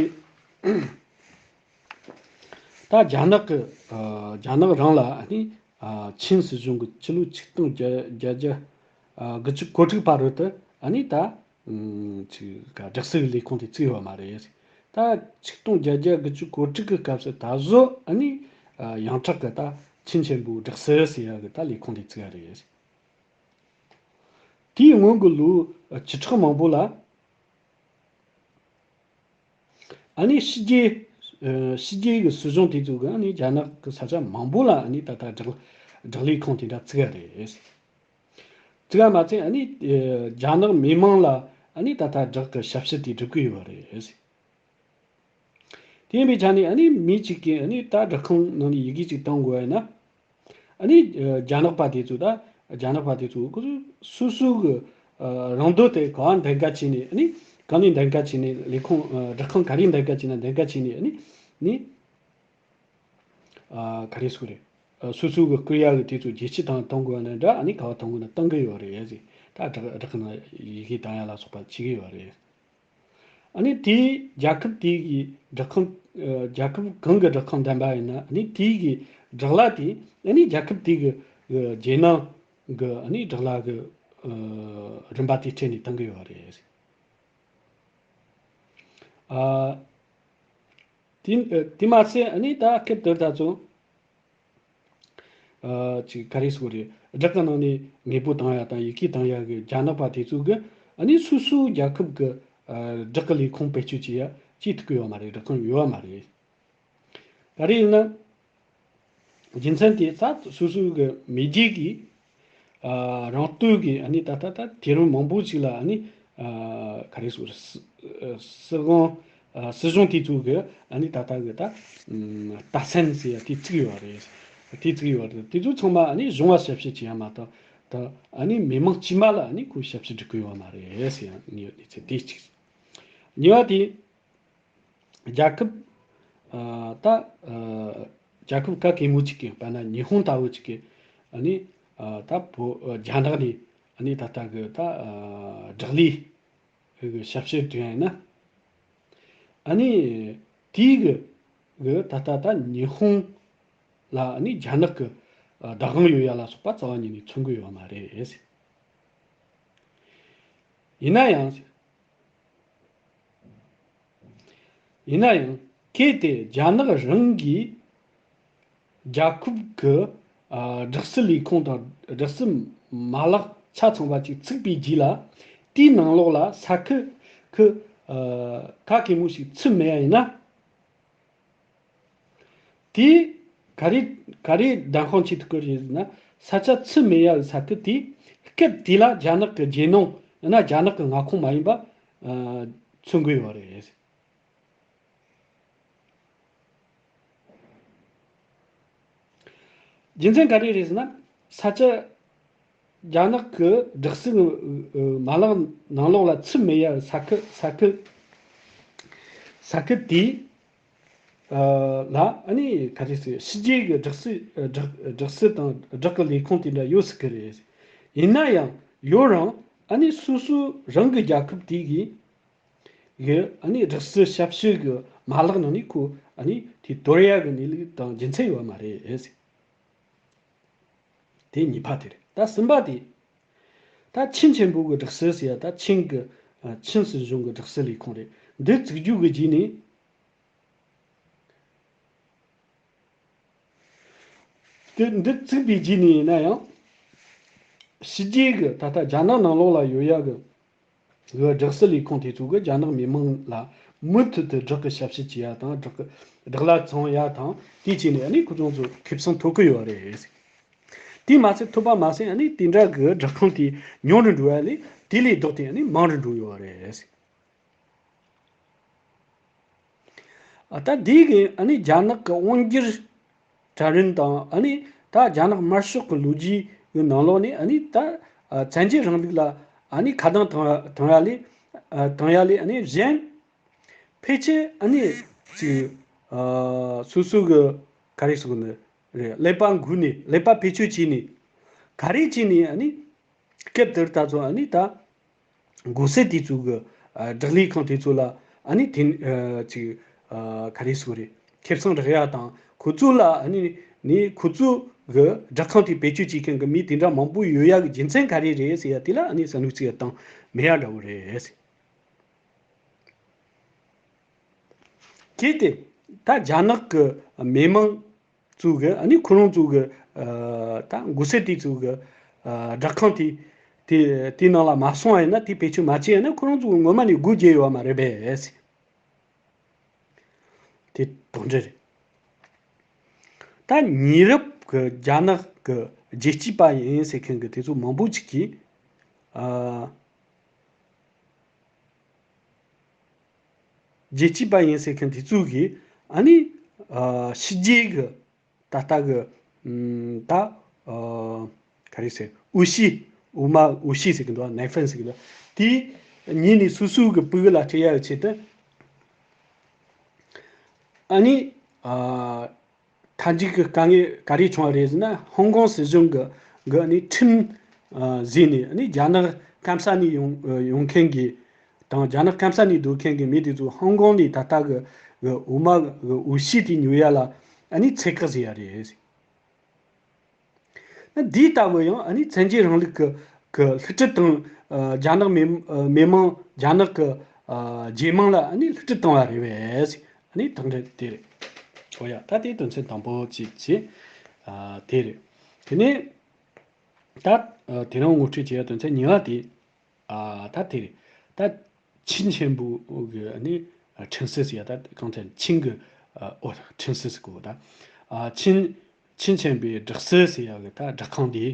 ད་རྒྱ་ནག་གི། ཨ། རྒྱ་ནག་རང་ལ་ཨ་ནི། ཨ། ཆིན་སྲིད་གཞུང་གི་ཕྱི་ལོ་ཆིག་སྟོང་བརྒྱད་བརྒྱ། ཨ། དགུ་བཅུ་གོ་དྲུག་བར་དུ་ཨ་ནི་ད། ཨུམ། ཅིག་ག་སྦྲག་སྲིད་ཀྱི་ལས་ཁུངས་དེ་བཙུགས་ཡོད་མ་རེད། ད་ཆིག་སྟོང་བརྒྱད་བརྒྱ་དགུ་བཅུ་གོ་དྲུག་གི་སྐབས་སུ་ད་གཟོད་ཨ་ནི་ཡོངས་གྲགས་ཀྱི་ད་ཆིན་ཆེན་པོའི་སྦྲག་སྲིད་ཟེར་ཡག་གི་ད་ལས་ཁུངས་དེ་བཙུགས་ཡ་རེད། དེའི་སྔོན་གྱི་ལོ་བཅུ་ཕྲག་མང་པོ་ལ། ཨ་ནི་ཕྱི་རྒྱལ། ཨ། ཕྱི་རྒྱལ་གྱི་སྲིད་གཞུང་དེ་ཚོ་གིས་ཨ་ནི་རྒྱ་ནག་གི་ས་ཆ་མང་པོ་ལ་ཨ་ནི་ད་ལྟ་སྦྲག་སྦྲག་ལས་ཁང་དེ་འདྲ་བཙུགས་ཡ་རེད། བཙུགས་ཡ་མ་ཚད་ཨ་ནི། ཨ། རྒྱ་ནག་མི་མང་ལ་ཨ་ནི་ད་ལྟ་སྦྲག་གི་ཞབས་ཞུ་དེ་སྒྲུབ་ཀྱི་ཡོད་རེད། དེ་ཡིན་པའི་ཆ་ནས་ཨ་ནི་མི་གཅིག་གིས་ཨ་ནི་ད་སྦྲག་ཁང་ནང་ནས་ཡི་གེ་གཅིག་བཏང་དགོས་ཡ་ན། ཨ་ནི། ཨ། རྒྱ་ནག་པ་དེ་ཚོ་ད་རྒྱ་ནག་པ་དེ་ཚོ་ཁོ་ཚོ་སོ་སོ་གི། ཨ། རང་འདོད་དེ་ག་བ་འདེམས་ཀ་བྱས་ནས་ཨ་ནི་གང་ནས་འདེམས་ཀ་བྱས་ནས་ལས་ཁུངས། ཨ། སྦྲག་ཁང་ག་རེ་འདེམས་ཀ་བྱས་ན་འདེམས་ཀ་བྱས་ནས་ཨ་ནི་ནི། ཨ། ག་རེ་ཟེར་དགོས་རེད། ཨ། སོ་སོ་གི་བསྐུར་ཡ་གི་དེ་ཚོ་རྒྱལ་སྤྱི་དང་གཏོང་དགོས་ན་འདྲ། ཨ་ནི་ག་བ་གཏོང་དགོས་ན་གཏོང་གི་ཡོད་རེད་ཟེར། ད་སྦྲག་སྦྲག་ཁང་ཡི་གེ་བཏང་ཡ་ལ་སོགས་པ་བྱེད་ཀྱི་ཡོད་རེད། ཨ་ནི་དེའི་རྒྱལ་ཁབ་དེ་གི་སྦྲག་ཁང་། ཨ། རྒྱལ་ཁབ་གང་གི་སྦྲག་ཁང་འདེམས་པ་ཡིན་ན་ཨ་ནི་དེ་གི་སྦྲག་གླ་དེ་ཨ་ནི་རྒྱལ་ཁབ་དེ་གི་རྒྱལ་ནང་གི་ཨ་ནི་སྦྲག་གླ་གི། ཨ། རིན་པ་དེ་སྤྲད་ནས་གཏང་གི་ཡོད་རེད། ཨ། དེ། ཨ། དེ་མ་ཟད་ཨ་ནི་ད་སྐབས་དེར་ད་ཚོ། ཨ། ཅིག་ག་རེ་ཟེར་དགོས་རེད། སྦྲག་གི་ནང་ནས་དངོས་པོ་བཏང་ཡ་དང་ཡི་གེ་བཏང་ཡ་གི་རྒྱ་ནག་པ་དེ་ཚོ་གིས་ཨ་ནི་སོ་སོའི་རྒྱལ་ཁབ་གི། ཨ། སྦྲག་གི་ལས་ཁུངས་བེད་སྤྱོད་བྱེད་ཡ་བྱེད་ཐུབ་ཀྱི་ཡོད་མ་རེད། སྦྲག་ཁང་ཡོད་པ་མ་རེད། ག་རེ་ཡིན་ན། རྒྱུ་མཚན་དེ་ད་སོ་སོའི་གི་མེས་རྒྱལ་གྱི། ཨ། རང་སྟོབས་ཀྱིས་ཨ་ནི་ད་ལྟ་ད་དུས་རིམ་མང་པོ་ཞིག་ལ་ཨ་ནི། ཨ། ག་རེ་ཟེར། སྲིད། ཨ། སྲིད་དབང་། ཨ། སྲིད་གཞུང་དེ་ཚོ་གིས་ཨ་ནི་ད་ལྟ་གི་ད། ཨམ། རྟགས་མཚན་ཟེར་ཡ་དེ་བཙུགས་ཡོད་རེད། དེ་བཙུགས་ཡོད་རེད། དེ་ཚོ་ཚང་མ་ཨ་ནི་གཞུང་ལ་ཞབས་ཞུ་བྱེད་ཡ་མ་གཏོགས་ད་ཨ་ནི་མི་མང་དཀྱུས་མ་ལ་ཨ་ནི་ཁོས་ཞབས་ཞུ་སྒྲུབ་ཀྱི་ཡོད་མ་རེད་ཟེར་ཡ་གནས་ཚུལ་དེ་གཅིག། གཉིས་པ་དེ། རྒྱལ་ཁབ། ཨ། ད། ཨ། རྒྱལ་ཁབ་ག་གེ་མོ་ཅིག་གི། དཔེར་ན་ཉི་ཧོང་ལྟ་བུ་ཅིག་གི། ཨ་ནི། ཨ། ད་བོད། ཨ། རྒྱ་ནག་ནས་ཨ་ནི་ད་ལྟ་གི་ད། ཨ། སྦྲག་ལས་གི་ཞབས་ཞུ་སྟོན་ཡ་ཡིན་ན། ཨ་ནི་དེའི་གི་གི་ད་ལྟ་ད་ཉི་ཧོང་ལ་ཨ་ནི་རྒྱ་ནག་གི། ཨ། བདག་དབང་ཡོད་ཡ་ལ་སོགས་པ་རྩ་བ་ཉིད་ནས་མཚོན་གི་ཡོད་མ་རེད། ཡིན་ན་ཡང་། ཡིན་ན་ཡང་གལ་ཏེ་རྒྱ་ནག་རང་གིས་རྒྱལ་ཁབ་ཀྱི། ཨ། སྦྲག་སྲིད་ལས་ཁུངས་དང་སྦྲག་སྲིད་མ་ལག་ཆ་ཚང་བ་ཅིག་བཙུགས་པའི་རྗེས་ལ། དེའི་ནང་ལོགས་ལ་ས་ཁུལ་ཁུལ། ཨ། ག་གེ་མོ་ཞིག་ཚུད་མེད་ཡ་ཡིན་ན། དེས་ག་རེ་ག་རེ་བདེན་དཔང་བྱེད་ཐུབ་ཀྱི་རེད་ཟེར་ན། ས་ཆ་ཚུད་མེད་ཡ་གི་ས་ཁུལ་དེ་སྐབས་དེ་ལ་རྒྱ་ནག་གི་རྒྱལ་ནང་ཡང་ན་རྒྱ་ནག་གི་མངའ་ཁོངས་མ་ཡིན་པ། ཨ། མཚོན་གྱི་ཡོད་རེད། རྒྱུ་མཚན་ག་རེ་རེད་ཟེར་ན། ས་ཆ་རྒྱ་ནག་གི་སྦྲག་སྲིད་མ་ལག་ནང་ལོགས་ལ་ཚུད་མེད་ཡ་ས་ཁུལ། ས་ཁུལ། ས་ཁུལ་དེ་ལ་ཨ་ནི་ག་རེ་ཟེར། ཕྱི་རྒྱལ་གྱི་སྦྲག་སྲིད། སྦྲག་སྦྲག་སྲིད་དང་སྦྲག་གི་ལས་ཁུངས་དེ་འདྲ་ཡོད་སྲིད་ཀྱི་རེད། ཡིན་ན་ཡང་ཡོད་རུང་ཨ་ནི་སོ་སོ་རང་གི་རྒྱལ་ཁབ་དེ་གི་གི་ཨ་ནི་སྦྲག་སྲིད་ཞབས་ཞུ་གི་མ་ལག་ནང་ནས་ཁོ་ཨ་ནི་དེ་དོར་ཡ་གི་གནས་ལུགས་དང་རྒྱུ་མཚན་ཡོད་མ་རེད། དེ་གཉིས་པ་དེ་རེད། ད་གསུམ་པ་དེ། ད་ཆིན་ཆེན་པོ་གི་སྦྲག་སྲིད་ཟེར་ཡ། ད་ཆིན་གི། ཨ། ཆིན་སྲིད་གཞུང་གི་སྦྲག་སྲིད་ལས་ཁུངས་རེད། འདི་བཙུགས་རྒྱུ་གི་རྗེས་ནས། དེ་འདི་བཙུགས་པའི་རྗེས་ནས་ཡིན་ན་ཡང་། ཕྱི་རྒྱལ་གི་ད་ལྟ་རྒྱ་ནག་ནང་ལོགས་ལ་ཡོད་ཡ་གི་གི་སྦྲག་སྲིད་ལས་ཁུངས་དེ་ཚོ་གིས་རྒྱ་ནག་མི་མང་ལ་མུ་མཐུད་དུ་སྦྲག་གི་ཞབས་ཞུ་བྱེད་ཡ་དང་། སྦྲག་གི་སྦྲག་གླ་བཙོང་ཡ་དང་། དེ་བྱས་ནས་ཨ་ནི་ཁོ་ཚོ་ཚོ་ཁེ་བཟང་ཐོབ་ཀྱི་ཡོད་རེད། དེ་མ་ཟད། ཐོབ་པ་མ་ཟད་ཨ་ནི་དེ་འདྲ་གི་སྦྲག་ཁང་དེ་ཉུང་རུ་འགྲོ་ཡ་ལས་དེ་ལས་ལྡོག་སྟེ་ཨ་ནི་མང་རུ་འགྲོ་ཡོད་རེད། ཨ། ད་འདི་གི་ཨ་ནི་རྒྱ་ནག་གི་དབང་སྒྱུར་གྲལ་རིམ་དང་། ཨ་ནི་ད་རྒྱ་ནག་དམར་ཤོག་གི་ལོ་རྒྱུས་ཀྱི་ནང་ལོགས་ནས་ཨ་ནི་ད། ཨ། བཙན་རྒྱལ་རིང་ལུགས་ལ་ཨ་ནི་ཁ་གདངས་བཏང་བཏང་ཡ་ལས། ཨ། བཏང་ཡ་ལས་ཨ་ནི་གཞན་ཕལ་ཆེར་ཨ་ནི་ཅིག། ཨ། སོ་སོ་གི་ག་རེ་ཟེར་དགོས་ནི་རེད། ཀླད་པ་འགུལ་ནས། ཀླད་པ་བེད་སྤྱོད་བྱས་ནས། ག་རེ་བྱས་ནས་ཨ་ནི་སྐབས་དེར་ད་ཚོ་ཨ་ནི་ད་མགོ་སེར་དེ་ཚོ་གི། ཨ། སྦྲག་ལས་ཁང་དེ་ཚོ་ལ་ཨ་ནི་དེ། ཨ། ཅིག། ཨ། ག་རེ་ཟེར་དགོས་རེད། ཁེ་བཟང་རག་ཡ་དང་། ཁོ་ཚོ་ལ་ཨ་ནི་ནི་ཁོ་ཚོ་གི་སྦྲག་ཁང་དེ་བེད་སྤྱོད་བྱེད་མཁན་གི་མི་དེ་འདྲ་མང་པོ་ཡོད་ཡ་གི་རྒྱུ་མཚན་ག་རེ་རེད་ཟེར་ཡ་དེ་ལ་ཨ་ནི་བསམ་བློ་ཅིག་བཏང་མེད་ཡ་འདྲ་བོ་རེད། གལ་ཏེ་ད་རྒྱ་ནག་གི་མི་མང་ཚོ་གི་ཨ་ནི་ཁོ་རང་ཚོ་གི་ད་མགོ་སེར་དེ་ཚོ་གི་སྦྲག་ཁང་དེ་དེ་དེ་ནང་ལ་མ་སོང་བ་ཡིན་ན། དེ་བེད་སྤྱོད་མ་བྱས་ཡིན་ན། ཁོ་རང་ཚོ་ངོ་མ་ནས་སྒོ་རྒྱག་ཡོད་པ་མ་རེད་པས། དེ་དོན་འགྲིག་རེད། ད་ཉེ་རབས་ཀྱི་རྒྱ་ནག་གི་རྒྱལ་གཅེས་པ་ཡིན་ཟེར་མཁན་གྱི་དེ་ཚོ་མང་པོ་ཅིག་གིས། ཨ། རྒྱལ་གཅེས་པ་ཡིན་ཟེར་མཁན་དེ་ཚོ་གིས་ཨ་ནི། ཨ། ཕྱི་རྒྱལ་གྱི་ད་ལྟ་གི་ཨམ། ད་ཨ། ག་རེ་ཟེར། འོས་གཞི། འོས་མ། འོས་གཞི་ཟེར་གི་འདུག་ནའི་ཧྥན་ཟེར་གི་འདུག་དེ་ཉིད་ནས་སོ་སོའི་གི་ཕྲུ་གུ་ལ་སྤྲད་ཡ་ཡི་ཆེད་དུ། ཨ་ནི། ཨ། མཐའ་མཇུག་གི་དཀའ་ངལ་ག་རེ་བྱུང་བ་རེད་ཟེར་ན། ཧོང་ཀོང་སྲིད་གཞུང་གི་གི་ཨ་ནི་ཁྲིམས་ཨ་བཟོས་ནས། ཨ་ནི་རྒྱ་ནག་སྐམ་ས་ནས་ཡོང་ཡོང་མཁན་གྱི་དང་། རྒྱ་ནག་སྐམ་ས་ནས་སྡོད་མཁན་གྱི་མི་དེ་ཚོ་ཧོང་ཀོང་ནས་ད་ལྟ་གི་གི་འོས་མ་གི་འོས་གཞི་དེ་ཉོ་ཡ་ལ་ཨ་ནི་ཚད་བཀག་བཟོས་ཡ་རེད། ན་འདི་ལྟ་བུ་ཡང་ཨ་ནི་བཙན་རྒྱལ་རིང་ལུགས་ཀྱི་ཀྱི་བསླུ་བྲིད་དང་། ཨ། རྒྱ་ནག་མི་ཨ་མི་མང་། རྒྱ་ནག་གི་ཨ་རྒྱལ་དམངས་ལ་ཨ་ནི་བསླུ་བྲིད་བཏང་བ་རེད་པས། ཨ་ནི་དེ་འདྲ་དེ་རེད། འོ་ཡ། ད་དེ་དོན་ཚན་དང་པོ་གཅིག་བྱས། ཨ། དེ་རེད། དེ་ནས་ད་ཨ་དེ་རིང་ངོ་སྤྲོད་བྱེད་ཡ་དོན་ཚན་གཉིས་པ་དེ། ཨ། ད་དེ་རེད། ད་ཆིན་ཆེན་པོ་གི་ཨ་ནི་ཁྲིན་སི་ཟེར་ཡ། ད་གང་ཚེ་ཆིན་གི། ཨ། ཨོ། ཁྲིན་སི་ཟེར་གོ། ད་ཨ་ཆིན་ཆིན་ཆེན་པོའི་སྦྲག་སྲིད་ཟེར་ཡ་གི་ད་སྦྲག་ཁང་དེ་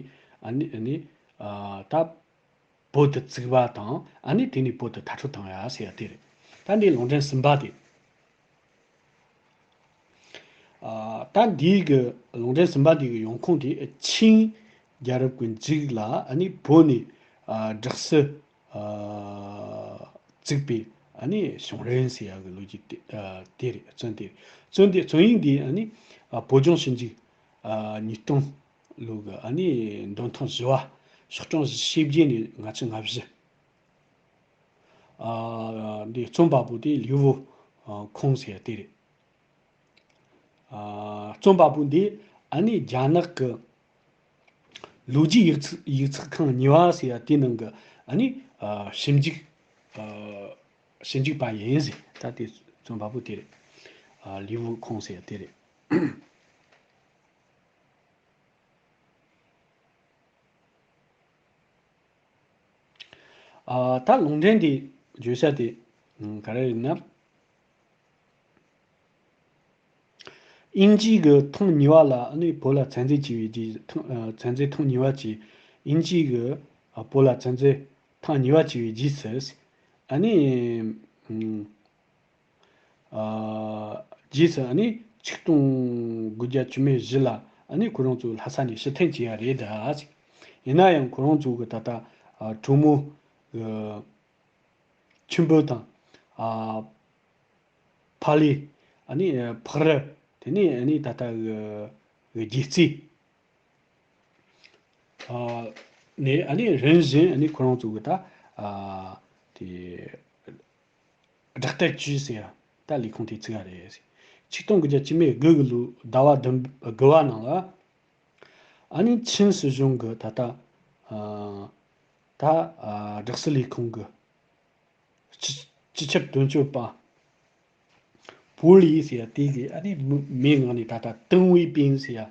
ཨ་ནི་ཨ་ནི་ཨ་ད་བོད་དུ་བཙུགས་པ་དང་། ཨ་ནི་དེ་ནས་བོད་དུ་མཐར་སྐྲོད་བཏང་ཡ་ཟེར་ཡ་དེ་རེད། ད་འདི་ལུང་འདྲེན་གསུམ་པ་དེ། ཨ། ད་འདིའི་གི་ལུང་འདྲེན་གསུམ་པ་འདི་གི་ཡོང་ཁུངས་དེ་ཆིང་རྒྱལ་རབས་ཀྱི་མཇུག་ལ་ཨ་ནི་བོད་ནས། ཨ། སྦྲག་སྲིད། ཨ། བཙུགས་པའི་ཨ་ནི་བྱུང་རིམ་ཟེར་ཡ་གི་ལོ་རྒྱུས་དེ། ཨ། དེ་རེད། བཙོན་དེ་རེད། བཙོན་དེ། བཙོན་ཡིག་འདི་ཨ་ནི། ཨ། བོད་ལྗོངས་ཞིབ་འཇུག་ཨ། ཉིས་སྟོང་ལོ་གི་ཨ་ནི་འདོན་ཐེངས་བཞི་པ། ཕྱོགས་སྐྱོང་བཞི་བཅུ་ཞེ་བརྒྱད་ནས་ལྔ་བཅུ་ང་བཞི། ཨ། འདི་རྩོམ་པ་པོ་དེ་ལི་ཝུ། ཨ། ཁོང་ཟེར་ཡ་དེ་རེད། ཨ། རྩོམ་པ་པོ་འདི་ཨ་ནི་རྒྱ་ནག་གི་ལོ་རྒྱུས་ཡིག་ཚགས། ཡིག་ཚགས་ཁང་གཉིས་པ་ཟེར་ཡ་དེ་ནང་གི་ཨ་ནི། ཨ། ཞིབ་འཇུག་ཨ། ཞིབ་འཇུག་པ་ཡིན་ཟེར། ད་དེ་རྩོམ་པ་པོ་དེ་རེད། ཨ། ལི་ཝུ་ཁོང་ཟེར་ཡ་དེ་རེད། ཨ། ད་ལུང་འདྲེན་དེ་བརྗོད་བྱ་དེ་ག་རེ་ཡིན་ན། དབྱིན་ཇི་གི་ཐེངས་གཉིས་པ་ལ་ཨ་ནི་བོད་ལ་བཙན་འཛུལ་བྱས་པའི་རྗེས། ཐེངས། ཨ། བཙན་འཛུལ་ཐེངས་གཉིས་པ་བྱས། དབྱིན་ཇི་གི་བོད་ལ་བཙན་འཛུལ་ཐེངས་གཉིས་པ་བྱས་པའི་རྗེས་སུ། ཨ་ནི། ཨ། རྗེས་སུ་ཨ་ནི་ཆིག་སྟོང་དགུ་བརྒྱ་བཅུ་མེད་བཞི་ལ་ཨ་ནི་ཁོ་རང་ཚོ་ལྷ་ས་ནས་ཕྱིར་འཐེན་བྱས་ཡ་རེད་ད། ཡིན་ན་ཡང་ཁོ་རང་ཚོ་གི་ད་ལྟ། ཨ། གྲོགས་མོ་གི་ཆུན་པོ་དང་། ཨ། ཕ་ལི། ཨ་ནི་ཕག་རི། དེ་ནས་ཨ་ནི་ད་ལྟ་གི་གི་རྒྱལ་རྩེ། ཨ། ནས་ཨ་ནི་རིམ་བཞིན་ཨ་ནི་ཁོ་རང་ཚོ་གི་ད། ཨ། དེ་སྦྲག་སྡེར་བཅུ་ཟེར་ཡ་ད་ལས་ཁུངས་དེ་བཙུགས་ཡ་རེད། ཆིག་སྟོང་དགུ་བརྒྱ་བཅུ་མེད་དགུ་གི་ལོའི་ཟླ་བ་བདུན། དགུ་པ་ནང་ལ་ཨ་ནི་ཆིན་སྲིད་གཞུང་གི་ད་ལྟ། ཨ། ད། ཨ། སྦྲག་སྲིད་ལས་ཁུངས་གི་སྤྱི། སྤྱི་ཁྱབ་དོན་གཅོད་པ་པོ་ལི་ཟེར་ཡ་དེ་གིས་ཨ་ནི་མི། མིང་ནང་ནས་ད་ལྟ་ཏིང་ཝེ་པིན་ཟེར་ཡ།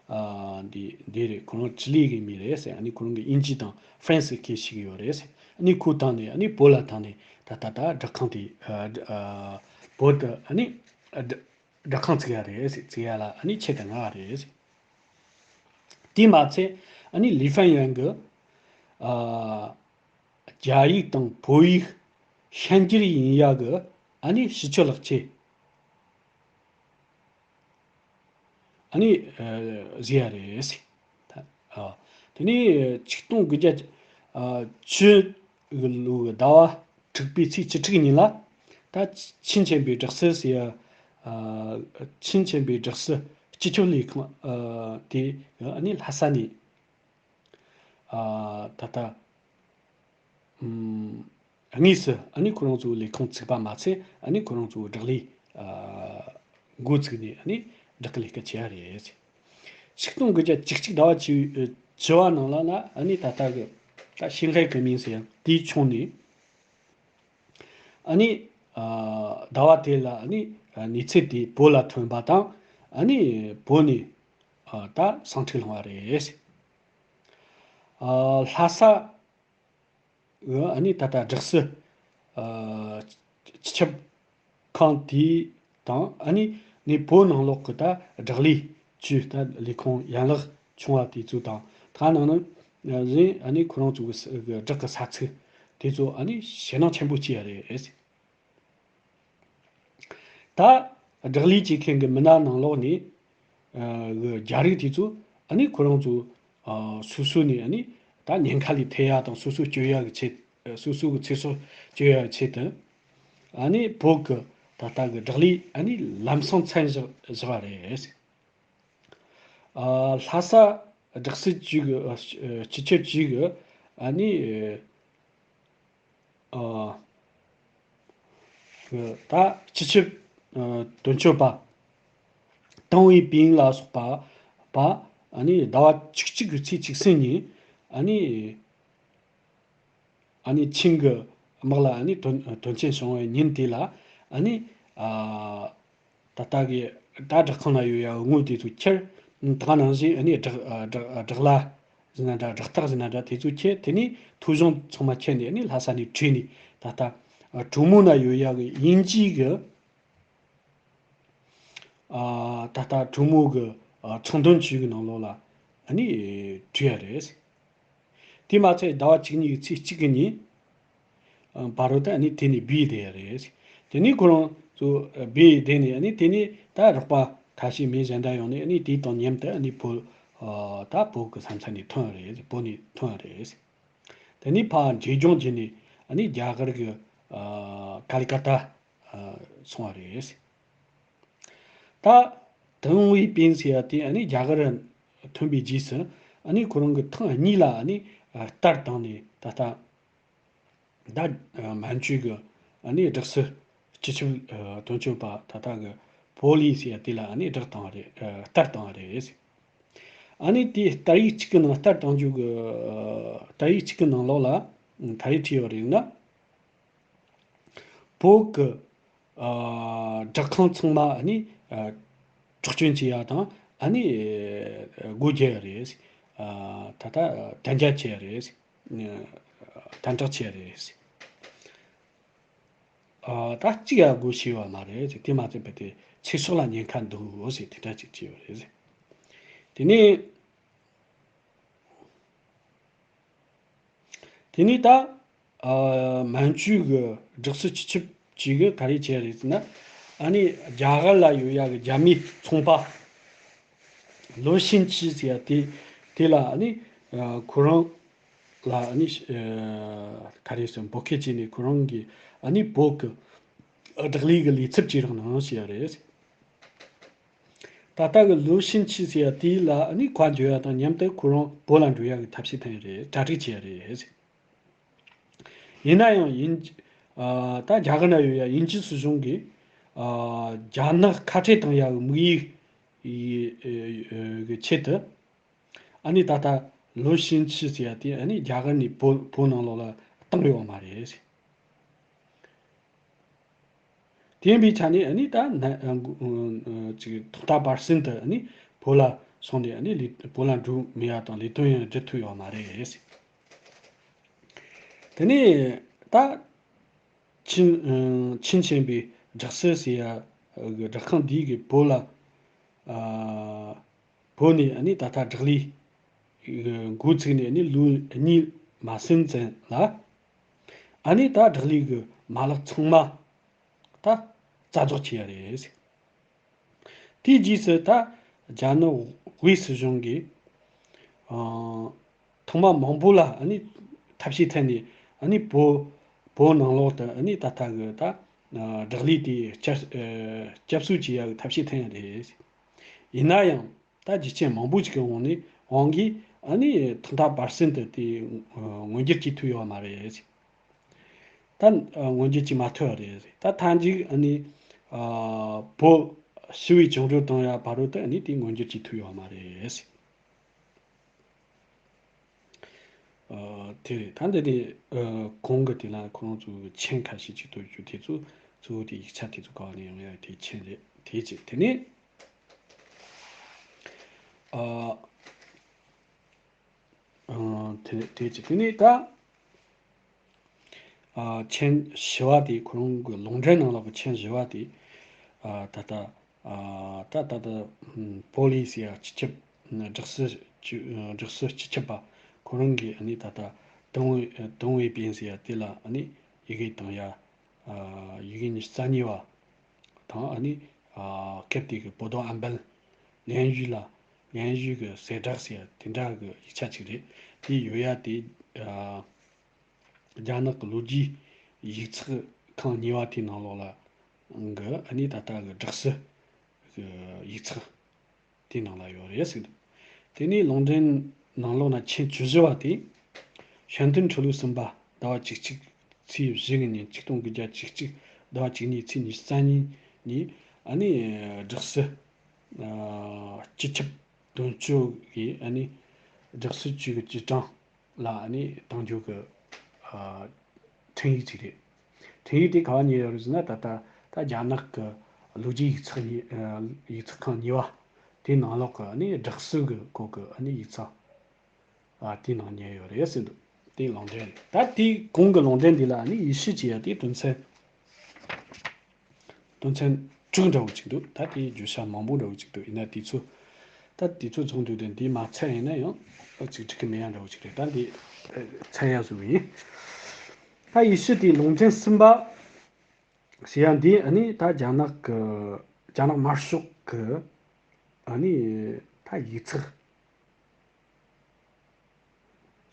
ཨ། འདི། འདི་རེད། ཁོ་རང་ཅི་ལི་གི་མི་རེད་ཟེར། ཨ་ནི་ཁོ་རང་གིས་དབྱིན་ཇི་དང་ཧྥ་རན་སི་སྐད་ཤེས་ཀྱི་ཡོད་རེད་ཟེར། ཨ་ནི་ཁོའི་ཐད་ནས་ཨ་ནི་བོད་ལ་ཐད་ནས་ད་ད་ད་སྦྲག་ཁང་དེ། ཨ། ཨ། བོད་དུ་ཨ་ནི། ཨ། སྦྲག་ཁང་བཙུགས་ཡ་རེད་ཟེར། བཙུགས་ཡ་ལ་ཨ་ནི་ཆེད་དུ་མངགས་པ་རེད་ཟེར། དེ་མ་ཚད་ཨ་ནི་ལི་ཧྥན་ཡོན་གྱིས། ཨ། རྒྱ་ཡིག་དང་བོད་ཡིག་ཤན་སྦྱར་ཡིན་ཡ་གི་ཨ་ནི་ཕྱི་སྐྱོད་ལག་ཁྱེར་ཨ་ནི། ཨ། བཟོས་ཡ་རེད་ཟེར། ད། ཨ། དེ་ནས་ཆིག་སྟོང་དགུ་བརྒྱ། ཨ། བཅུ་གི་ལོའི་ཟླ་བ་དྲུག་པའི་ཚེས་བཅུ་དྲུག་ཉིན་ལ། ད་ཆིན་ཆེན་པོའི་སྦྲག་སྲིད་ཟེར་ཡ། ཨ། ཆིན་ཆེན་པོའི་སྦྲག་སྲིད་སྤྱི་ཁྱབ་ལས་ཁང་། ཨ། དེ་ཨ་ནི་ལྷ་ས་ནས། ཨ། ད་ལྟ། ཨུམ། དངོས་སུ་ཨ་ནི་ཁོ་རང་ཚོའི་ལས་ཁུངས་བཙུགས་པ་མ་ཚད། ཨ་ནི་ཁོ་རང་ཚོའི་སྦྲག་ལས། ཨ། འགོ་བཙུགས་ནས་ཨ་ནི་སྦྲག་གི་ལས་ཀ་བྱས་པ་རེད། ཆིག་སྟོང་དགུ་བརྒྱ་བཅུ་གཅིག་ཟླ་བ་བཅུ། བཅུ་པ་ནང་ལ་ན་ཨ་ནི་ད་ལྟ་གི་ད་ཤིན་ཧེ་ཀི་མིན་ཟེར་ཡ་དེའི་ཕྱོགས་ནས། ཨ་ནི། ཨ། ཟླ་བ་དེ་ལ་ཨ་ནི་ གནས་ཚུལ་དེ་བོད་ལ་ཐོན་པ་དང་། ཨ་ནི་བོད་ནས་ད་སེང་ཁྲི་ལྷུང་བ་རེད། ལྷ་ས་གི་ཨ་ནི་ད་ལྟ་སྦྲག་སྲིད་སྤྱི་ཁྱབ་ཁང་དེ་དང་། ཨ་ནི་ནས་བོད་ནང་ལོགས་ཀྱི་ད་སྦྲག་ལས་ཀྱི་ད་ལས་ཁུངས་ཡན་ལག་ཆུང་བ་དེ་ཚོ་དང་། ད་ནང་ནས་ཨ་ནི་ཁོ་རང་ཚོ་གི་སྦྲག་གི་ས་ཚིགས་དེ་ཚོ་ཨ་ནི་ཞེད་སྣང་ཆེན་པོ་སྐྱེས་ཡ་རེད། ད་སྦྲག་ལས་བྱེད་མཁན་གྱི་མི་སྣ་ནང་ལོགས་ནས་གི་རྒྱ་རིགས་དེ་ཚོ་ཨ་ནི་ཁོ་རང་ཚོ་སོ་སོ་ནས་ཨ་ནི་ད་ཉེན་ཁ་ལས་ཐར་ཡ་དང་། སོ་སོ་སྐྱོབ་ཡ་གི་ཆེད། སོ་སོ་གི་ཚེ་སྲོག་སྐྱོབ་ཡ་གི་ཆེད་དུ་ཨ་ནི་བོད་གི་ད་ལྟ་གི་སྦྲག་ལས་ཨ་ནི་ལམ་སང་མཚམས་བཞག་བཞག་པ་རེད། ལྷ་ས་སྦྲག་སྲིད་ཅུས་ཀྱི་སྤྱི་ཁྱབ་ཅུས་ཀྱི་ཨ་ནི་ད་སྤྱི་ཁྱབ་དོན་གཅོད་པ་ཏང་ཝེ་པིན་ལ་སོགས་པ་པ་ཨ་ནི་ཟླ་བ་བཅུ་གཅིག་གི་ཚེས་བཅུ་གསུམ་ཉིན་ཨ་ནི། ཨ་ནི་ཆིང་གི་དམག་ལ་ཨ་ནི་དོན་དོན་རྐྱེན་བྱུང་བའི་ཉིན་དེ་ལ་ཨ་ནི་ཨ་ད་ལྟ་གི་ད་སྦྲག་ཁང་ན་ཡོད་ཡ་དངུལ་དེ་ཚོ་ཁྱེར། ད་ག་ནང་བཞིན་ཨ་ནི་སྦྲག་སྦྲག་སྦྲག་གླ་ཟེར་ན་འདྲ། སྦྲག་རྟགས་ཟེར་ན་འདྲ། དེ་ཚོ་ཁྱེར། དེ་ནས་ཐོ་གཞུང་ཚང་མ་ཁྱེར་ནས་ཨ་ནི་ལྷ་ས་ནས་བྲོས་ནས། ད་ལྟ་གྲོ་མོ་ན་ཡོད་ཡ་གི་དབྱིན་ཇིའི་གི་ཨ་ད་ལྟ་གྲོ་མོ་གི་ཨ་ཚོང་དོན་ཅུས་ཀྱི་ནང་ལོགས་ལ་ཨ་ནི་བྲོས་ཡ་རེད། དེ་མ་ཚད་ཟླ་བ་བཅུ་གཉིས་ཀྱི་ཚེས་གཅིག་གི་ཉིན་ཨ་བར་དུ་ཨ་ནི་དེ་ནས་སྦས་བསྡད་ཡ་རེད། དེ་ནས་ཁོ་རང་ཚོ་སྦས་བསྡད་ནས་ཨ་ནི་དེ་ནས་ད་རོགས་པ་ཁ་ཤས་མི་གཞན་དག་ཡོང་ནས་ཨ་ནི་དེ་དང་མཉམ་དུ་ཨ་ནི་བོད་ཨ་ད་བོད་ཀྱི་ས་མཚམས་ནས་ཐོན་ཡ་རེད། བོད་ནས་ཐོན་ཡ་རེད། དེ་ནས་ཕར་འབྲས་ལྗོངས་བརྒྱུད་ནས་ཨ་ནི་རྒྱ་གར་གྱི་ཨ་ཀ་ལི་ཀ་ཏ་ཨ་སོང་བ་རེད། ད་ཏང་ཝེ་པིན་ཟེར་ཡ་དེ་ཨ་ནི་རྒྱ་གར་ཐོན་པའི་རྗེས་སུ་ཨ་ནི་ཁོ་རང་གི་ཐེངས་གཉིས་ལ་ཨ་ནི་ཨ་ལྟར་བཏང་ནས། ད་ལྟ་ད་ཨ་མན་ཇུ་གི་ཨ་ནི་སྦྲག་སྲིད་སྤྱི་ཁྱབ་ཨ་དོན་གཅོད་པ་ད་ལྟ་གི་པོ་ལི་ཟེར་ཡ་དེ་ལ་ཨ་ནི་སྦྲག་བཏང་བ་རེད། ཨ་ལྟར་བཏང་བ་རེད། ཨ་ནི་དེ་ཏ་རིག་གཅིག་གི་ནང་ལྟར་བཏང་རྒྱུ་གི་ཨ་ཏ་རིག་གཅིག་གི་ནང་ལོགས་ལ་ཨ་ག་རེ་བྲིས་ཡོད་རེད་ན། བོད་ཀྱི་ཨ་སྦྲག་ཁང་ཚང་མ་ཨ་ནི་ཨ་འཕྲོག་བཅོམ་བྱེད་ཡ་དང་། ཨ་ནི་ཨ་སྒོ་རྒྱག་ཡ་རེད། ཨ་ད་ལྟ་ཨ་གཏན་འཇགས་བྱེད་ཡ་རེད། ཨ་གཏན་དྲག་བྱེད་ཡ་རེད། ཨ་ད་གཅིག་ཡ་སྒོ་ཕྱེ་ཡོད་མ་རེད། དེ་མ་ཚད་པ་དེ་ཚེ་སྲོག་ལ་ཉེན་ཁ་འདུག་ཟེར་དེ་འདྲ་ཅིག་བྲིས་ཡོད་རེད། དེ་ནས། དེ་ནས་ད་ཨ་མན་ཇུ་གི་སྦྲག་སྲིད་སྤྱི་ཁྱབ་ཅུས་ཀྱིས་ག་རེ་བྱས་རེད་ཟེར་ན། ཨ་ནི་རྒྱ་གར་ལ་ཡོད་ཡ་གི་རྒྱ་མིའི་ཚོང་པ་ལོ་ཤིན་ཅི་ཟེར་ཡ་དེ་དེ་ལ་ཨ་ནི་ཨ་ཁོ་རང་ལ་ཨ་ནི་ཨ་ག་རེ་ཟེར། འབོད་སྐུལ་བྱས་ནས་ཁོ་རང་གིས་ཨ་ནི་བོད་ཀྱི་སྦྲག་ལས་ཀྱི་ལས་ཚབ་ཅིག་རག་གནང་ཞེས་ཡ་རེད། ད་ལྟ་གི་ལུའུ་ཤིན་ཆི་ཟེར་ཡ་དེ་ལ་ཨ་ནི་མཁའ་འགྲོ་ཡ་དང་མཉམ་དུ་ཁོ་རང་བོད་ལ་འགྲོ་ཡ་གི་ཐབས་ཤེས་བཏོན་ཡ་རེད། གྲ་སྒྲིག་བྱས་ཡ་རེད། ཡིན་ན་ཡང་ཡིན། ཨ་ད་རྒྱ་གར་ན་ཡོད་ཡ་དབྱིན་ཇི་སྲིད་གཞུང་གིས་ཨ་རྒྱ་ནག་ཁ་བྲལ་བཏང་ཡ་གི་དམིགས་ཡུལ་གི་ཆེད་དུ། ཨ་ནི་ད་ལྟ་ལུའུ་ཤིན་ཆི་ཟེར་ཡ་དེ་ཨ་ནི་རྒྱ་གར་ནས་བོད་བོད་ནང་ལོགས་ལ་བཏང་ཡོད་མ་རེད། དེ་ཡིན་པའི་ཆ་ནས་ཨ་ནི་ད་ན་ཨ་ཅིག་ཐོག་མཐའ་བར་གསུམ་དུ་ཨ་ནི་བོད་ལ་སོང་ནས་ཨ་ནི་ལས་བོད་ལ་འགྲོ་མེད་ཡ་དང་། ལས་དོན་ཡང་སྒྲུབ་ཐུབ་ཡོད་མ་རེད། དེ་ནས་ད་ཆིན་ཨ་ཆིན་ཆེན་པའི་སྦྲག་སྲིད་ཟེར་ཡ་གི་སྦྲག་ཁང་འདིས་གི་བོད་ལ་ཨ་བོད་ནས་ཨ་ནི་ད་ལྟ་སྦྲག་ལས་འགོ་ཚུགས་ནས་ཨ་ནི་ལོ་གཉིས་མ་ཟིན་ཙམ་ལ། ཨ་ནི་ད་སྦྲག་ལས་ཀྱི་མ་ལག་ཚང་མ་ད་རྩ་རྫོགས་བྱས་ཡ་རེད། དེའི་རྗེས་སུ་ད་རྒྱ་ནག་དབུས་སྲིད་གཞུང་གིས་ཨ་ཐེངས་མ་མང་པོ་ལ་ཨ་ནི་ཐབས་ཤེས་བཏོན་ནས། ཨ་ནི་བོད་བོད་ནང་ལོགས་དུ་ཨ་ནི་ད་ལྟ་གི་ད་ཨ་སྦྲག་ལས་དེ་བསྐྱར་ཨ་བསྐྱར་གསོ་བྱེད་ཡ་གི་ཐབས་ཤེས་བཏོན་ཡ་རེད། ཡིན་ན་ཡང་། ད་རྒྱུ་རྐྱེན་མང་པོ་ཞིག་གི་དབང་ནས་དབང་གིས་ཨ་ནི་ཐོག་མཐའ་བར་གསུམ་དུ་དེ་མངོན་འགྱུར་བྱེད་ཐུབ་ཡོད་མ་རེད། ད་མངོན་འགྱུར་བྱེད་མ་ཐུབ་པ་རེད། ད་མཐའ་མཇུག་ཨ་ནི་ཨ་བོད་ཞི་བའི་བཅིངས་འགྲོལ་བཏང་ཡ་བར་དུ་ཨ་ནི་དེ་མངོན་འགྱུར་བྱེད་ཐུབ་ཡོད་མ་རེད། ཨ་དེ་རེད། ད་འདི་ནས་ཨ་གོང་གི་དེ་ལ་ཁོ་རང་ཚོའི་མཆན་ཁ་ཤས་ཅིག་འདུག་རྒྱུ་དེ་ཚོ་ གཙོ་བོ་དེ་ཡིག་ཆ་དེ་ཚོ་ག་བ་ནས་ཡོང་ཡ་དེ་མཆན་རེད། དེ་གཅིག་དེ་ནས་ཨ་ཨ་དེ་དེ་གཅིག་དེ་ནས་ད་ཨ་མཆན་བཞི་བ་དེ། ཁོ་རང་གི་ལུང་འདྲེན་ནང་ལོགས་ཀྱི་མཆན་བཞི་བ་དེ་ཨ་ད་ལྟ་ཨ་ད་ད་ལྟ་ཨམ་པོ་ལི་ཟེར་ཡ་སྤྱི་ཁྱབ་ཨ་སྦྲག་སྲིད་སྤྱི་ཨ་སྦྲག་སྲིད་སྤྱི་ཁྱབ་པ་ཁོ་རང་གིས་ཨ་ནི་ད་ལྟ་ཏུང་ཝེ་ཨ་ཏུང་ཝེ་པིན་ཟེར་ཡ་དེ་ལ་ཨ་ནི་ཡི་གེ་བཏང་ཡ། ཡི་གེ་ཉི་ཤུ་རྩ་གཉིས་པ་དང་། ཨ་ནི་སྐབས་དེ་གི་བོད་དོན་ཨམ་བན་ལན་ཡུལ་ལ་ལན་ཡུལ་གི་ཟེར་སྦྲག་ཟེར་དེ་འདྲ་གི་ཡིག་ཆ་ཅིག་རེད། དེ་ཡོད་ཡ་དེ་རྒྱ་ནག་གི་ལོ་རྒྱུས་ཡིག་ཚགས་ཁང་གཉིས་པ་དེའི་ནང་ལོགས་ལ་གི་ཨ་ནི་ད་ལྟ་གི་སྦྲག་སྲིད་གི་ཡིག་ཚགས་དེའི་ནང་ལ་ཡོད་རེད་ཟེར་གི་འདུག་དེ་ནས་ལུང་འདྲེན་ནང་ལོགས་ན་མཆན་བཅུ་བཞི་བ་དེ། ཤན་སྟོན་ཁྲི་ལོ་གསུམ་པ་ཟླ་བ་བཅུ་གཅིག་ཚེས་བཞི་གི་ཉིན། ཆིག་སྟོང་དགུ་བརྒྱ་བཅུ་གཅིག་ཟླ་བ་བཅུ་གཉིས་ཚེས་ཉི་ཤུ་རྩ་གཉིས་ཉིན། ཨ་ནི་སྦྲག་སྲིད་སྤྱི་ཁྱབ་དོན་གཅོད་ཀྱིས་ཨ་ནི་སྦྲག་སྲིད་ཅུས་ཀྱི་ཅུས་ཀྲང་ལ་ཨ་ནི་བཏང་རྒྱུ་གི་ཨ་འཕྲིན་ཡིག་ཅིག་རེད། འཕྲིན་ཡིག་དེ་ག་བ་ཉོས་ཡོད་རེད་ཟེར་ན། ད་ལྟ་ད་རྒྱ་ནག་གི་ལོ་རྒྱུས་ཡིག་ཚགས་གཉིས་ཨ་ཡིག་ཚགས་ཁང་གཉིས་པ་དེའི་ནང་ལོགས་ཀྱི་ཨ་ནི་སྦྲག་སྲིད་ཀྱི་སྐོར་གྱི་ཨ་ནི་ཡིག་ཚགས་ཨ་དེའི་ནང་ཉོས་ཡོད་རེད་ཟེར་འདུག་དེ་ལུང་འདྲེན་རེད། ད་དེའི་གོང་གི་ལུང་འདྲེན་འདི་ལ་ཨ་ནི་ཡིད་ཆེས་བྱེད་ཡ་དེ་དོན་ཚན། དོན་ཚན་དྲུག་འདྲ་བོ་ཅིག་འདུག་ད་དེའི་བརྗོད་བྱ་མང་པོ་འདྲ་བོ་ཅིག་འདུག་ཡིན་ན་དེ་ཚོ་ད་དེ་ཚོ་རྫོགས་འདུག་དེ་འདི་མ་ཚད་ཡིན་ན་ཡང་ཨ་ཅིག་འགྲིག་གི་མེད་ཡ་འདྲ་བོ་ཅིག་རེད། ད་འདི་ཚད་ཡ་བཟོ་གི་ཡིན། ད་ཡིད་ཆེས་དེའི་ལུང་འདྲེན་གསུམ་པ་ཟེར་ཡ་འདི་ཨ་ནི་ད་རྒྱ་ནག་གི་རྒྱ་ནག་དམར་ཤོག་གི་ཨ་ནི་ད་ཡིག་ཚགས་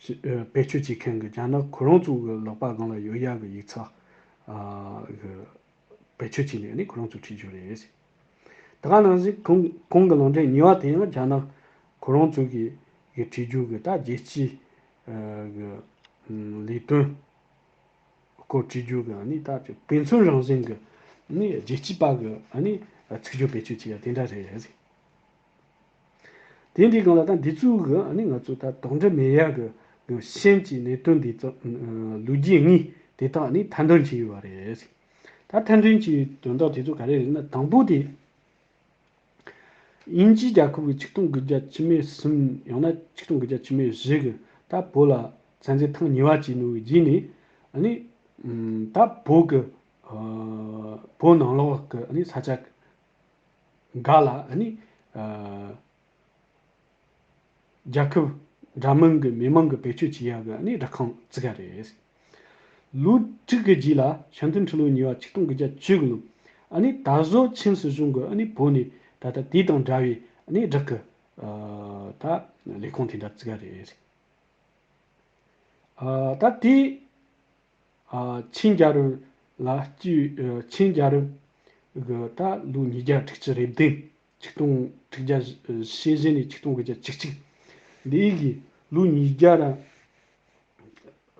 ཞི་ཨ་བེད་སྤྱོད་བྱེད་མཁན་གྱི་རྒྱ་ནག་ཁོ་རང་ཚོ་གི་ལག་པ་སྒང་ལ་ཡོད་ཡ་གི་ཡིག་ཚགས་ཨ་གི་བེད་སྤྱོད་བྱས་ནས་ནི་ཁོ་རང་ཚོས་བྲིས་རྒྱུ་རེད། ད་ག་ནང་བཞིན་གོང་གོང་གི་ལུང་འདྲེན་གཉིས་པ་དེ་ཡང་རྒྱ་ནག་ཁོ་རང་ཚོ་གི་གི་བྲིས་རྒྱུ་གི་ད་རྒྱལ་སྤྱིའི་ཨ་གི་ལས་དོན་སྐོར་བྲིས་རྒྱུ་གི་ནི་ད་དཔེ་མཚོན་རང་བཞིན་གི་ནི་རྒྱལ་སྤྱིའི་པ་གི་ནི་ཚིག་སྦྱོར་བེད་སྤྱོད་བྱས་ཡ་དེ་འདྲ་རེད། དེ་འདྲའི་སྒང་ལ་ད་འདི་ཚོའི་གི་ཨ་ནི་ང་ཚོ་ད་དོགས་འདྲི་མེད་ཡ་གི་གི་ཤན་གྱི་གནད་དོན་འདི་ཚོ་ཨ་ལོ་རྒྱུས་དངོས་དེ་དག་ཨ་ནི་ཐེར་འདོན་བྱས་ཡོད་པ་རེད། ད་ཐེར་འདོན་གྱི་དོན་དག་དེ་ཚོ་ག་རེ་རེད་ན། དང་པོ་དེ་དབྱིན་ཇིའི་རྒྱལ་ཁབ་ཀྱིས་ཆིག་སྟོང་དགུ་བརྒྱ་བཅུ་མེད་གསུམ་ཡང་ན་ཆིག་སྟོང་དགུ་བརྒྱ་བཅུ་མེད་བཞི་གི་ད་བོད་ལ་བཙན་འཛུལ་ཐེངས་གཉིས་པ་བྱས་ནོ་གི་རྗེས་ནས་ཨ་ནི་ཨམ་ད་བོད་ཀྱི་ཨ་བོད་ནང་ལོགས་ཀྱི་ཨ་ནི་ས་ཆ་འགའ་ལ་ཨ་ནི་ཨ་རྒྱལ་ཁབ་འདྲ་མིན་གྱི་མི་མང་གིས་བེད་སྤྱོད་བྱེད་ཡག་གི་ཨ་ནི་སྦྲག་ཁང་བཙུགས་ཡ་རེད། ལོ་དྲུག་གི་རྗེས་ལ་ཤིང་སྟོན་ཁྲི་ལོ་གཉིས་པ་ཆིག་སྟོང་དགུ་བརྒྱ་བཅུ་གི་ལོ་ཨ་ནི་ད་གཟོད་ཆིན་སྲིད་གཞུང་གིས་ཨ་ནི་བོད་ནས་ད་ལྟ་དེ་དང་འདྲ་བའི་ཨ་ནི་སྦྲག་གི་ཨ་ད་ལས་ཁུངས་དེ་འདྲ་བཙུགས་ཡ་རེད། ཨ་ད་དེ་ཨ་ཆིན་རྒྱལ་རབས་ལ་སྤྱི་ཨ་ཆིན་རྒྱལ་རབས་གི་ད་ལོ་ཉིས་བརྒྱ་དྲུག་ཅུ་རེ་བདུན། ཆིག་སྟོང་དྲུག་བརྒྱ་ཞེ་བཞི་ནས་ཆིག་སྟོང་དགུ་བརྒྱ་བཅུ་གཅིག་འདི་གི་ལོ་ཉིས་བརྒྱ་ར་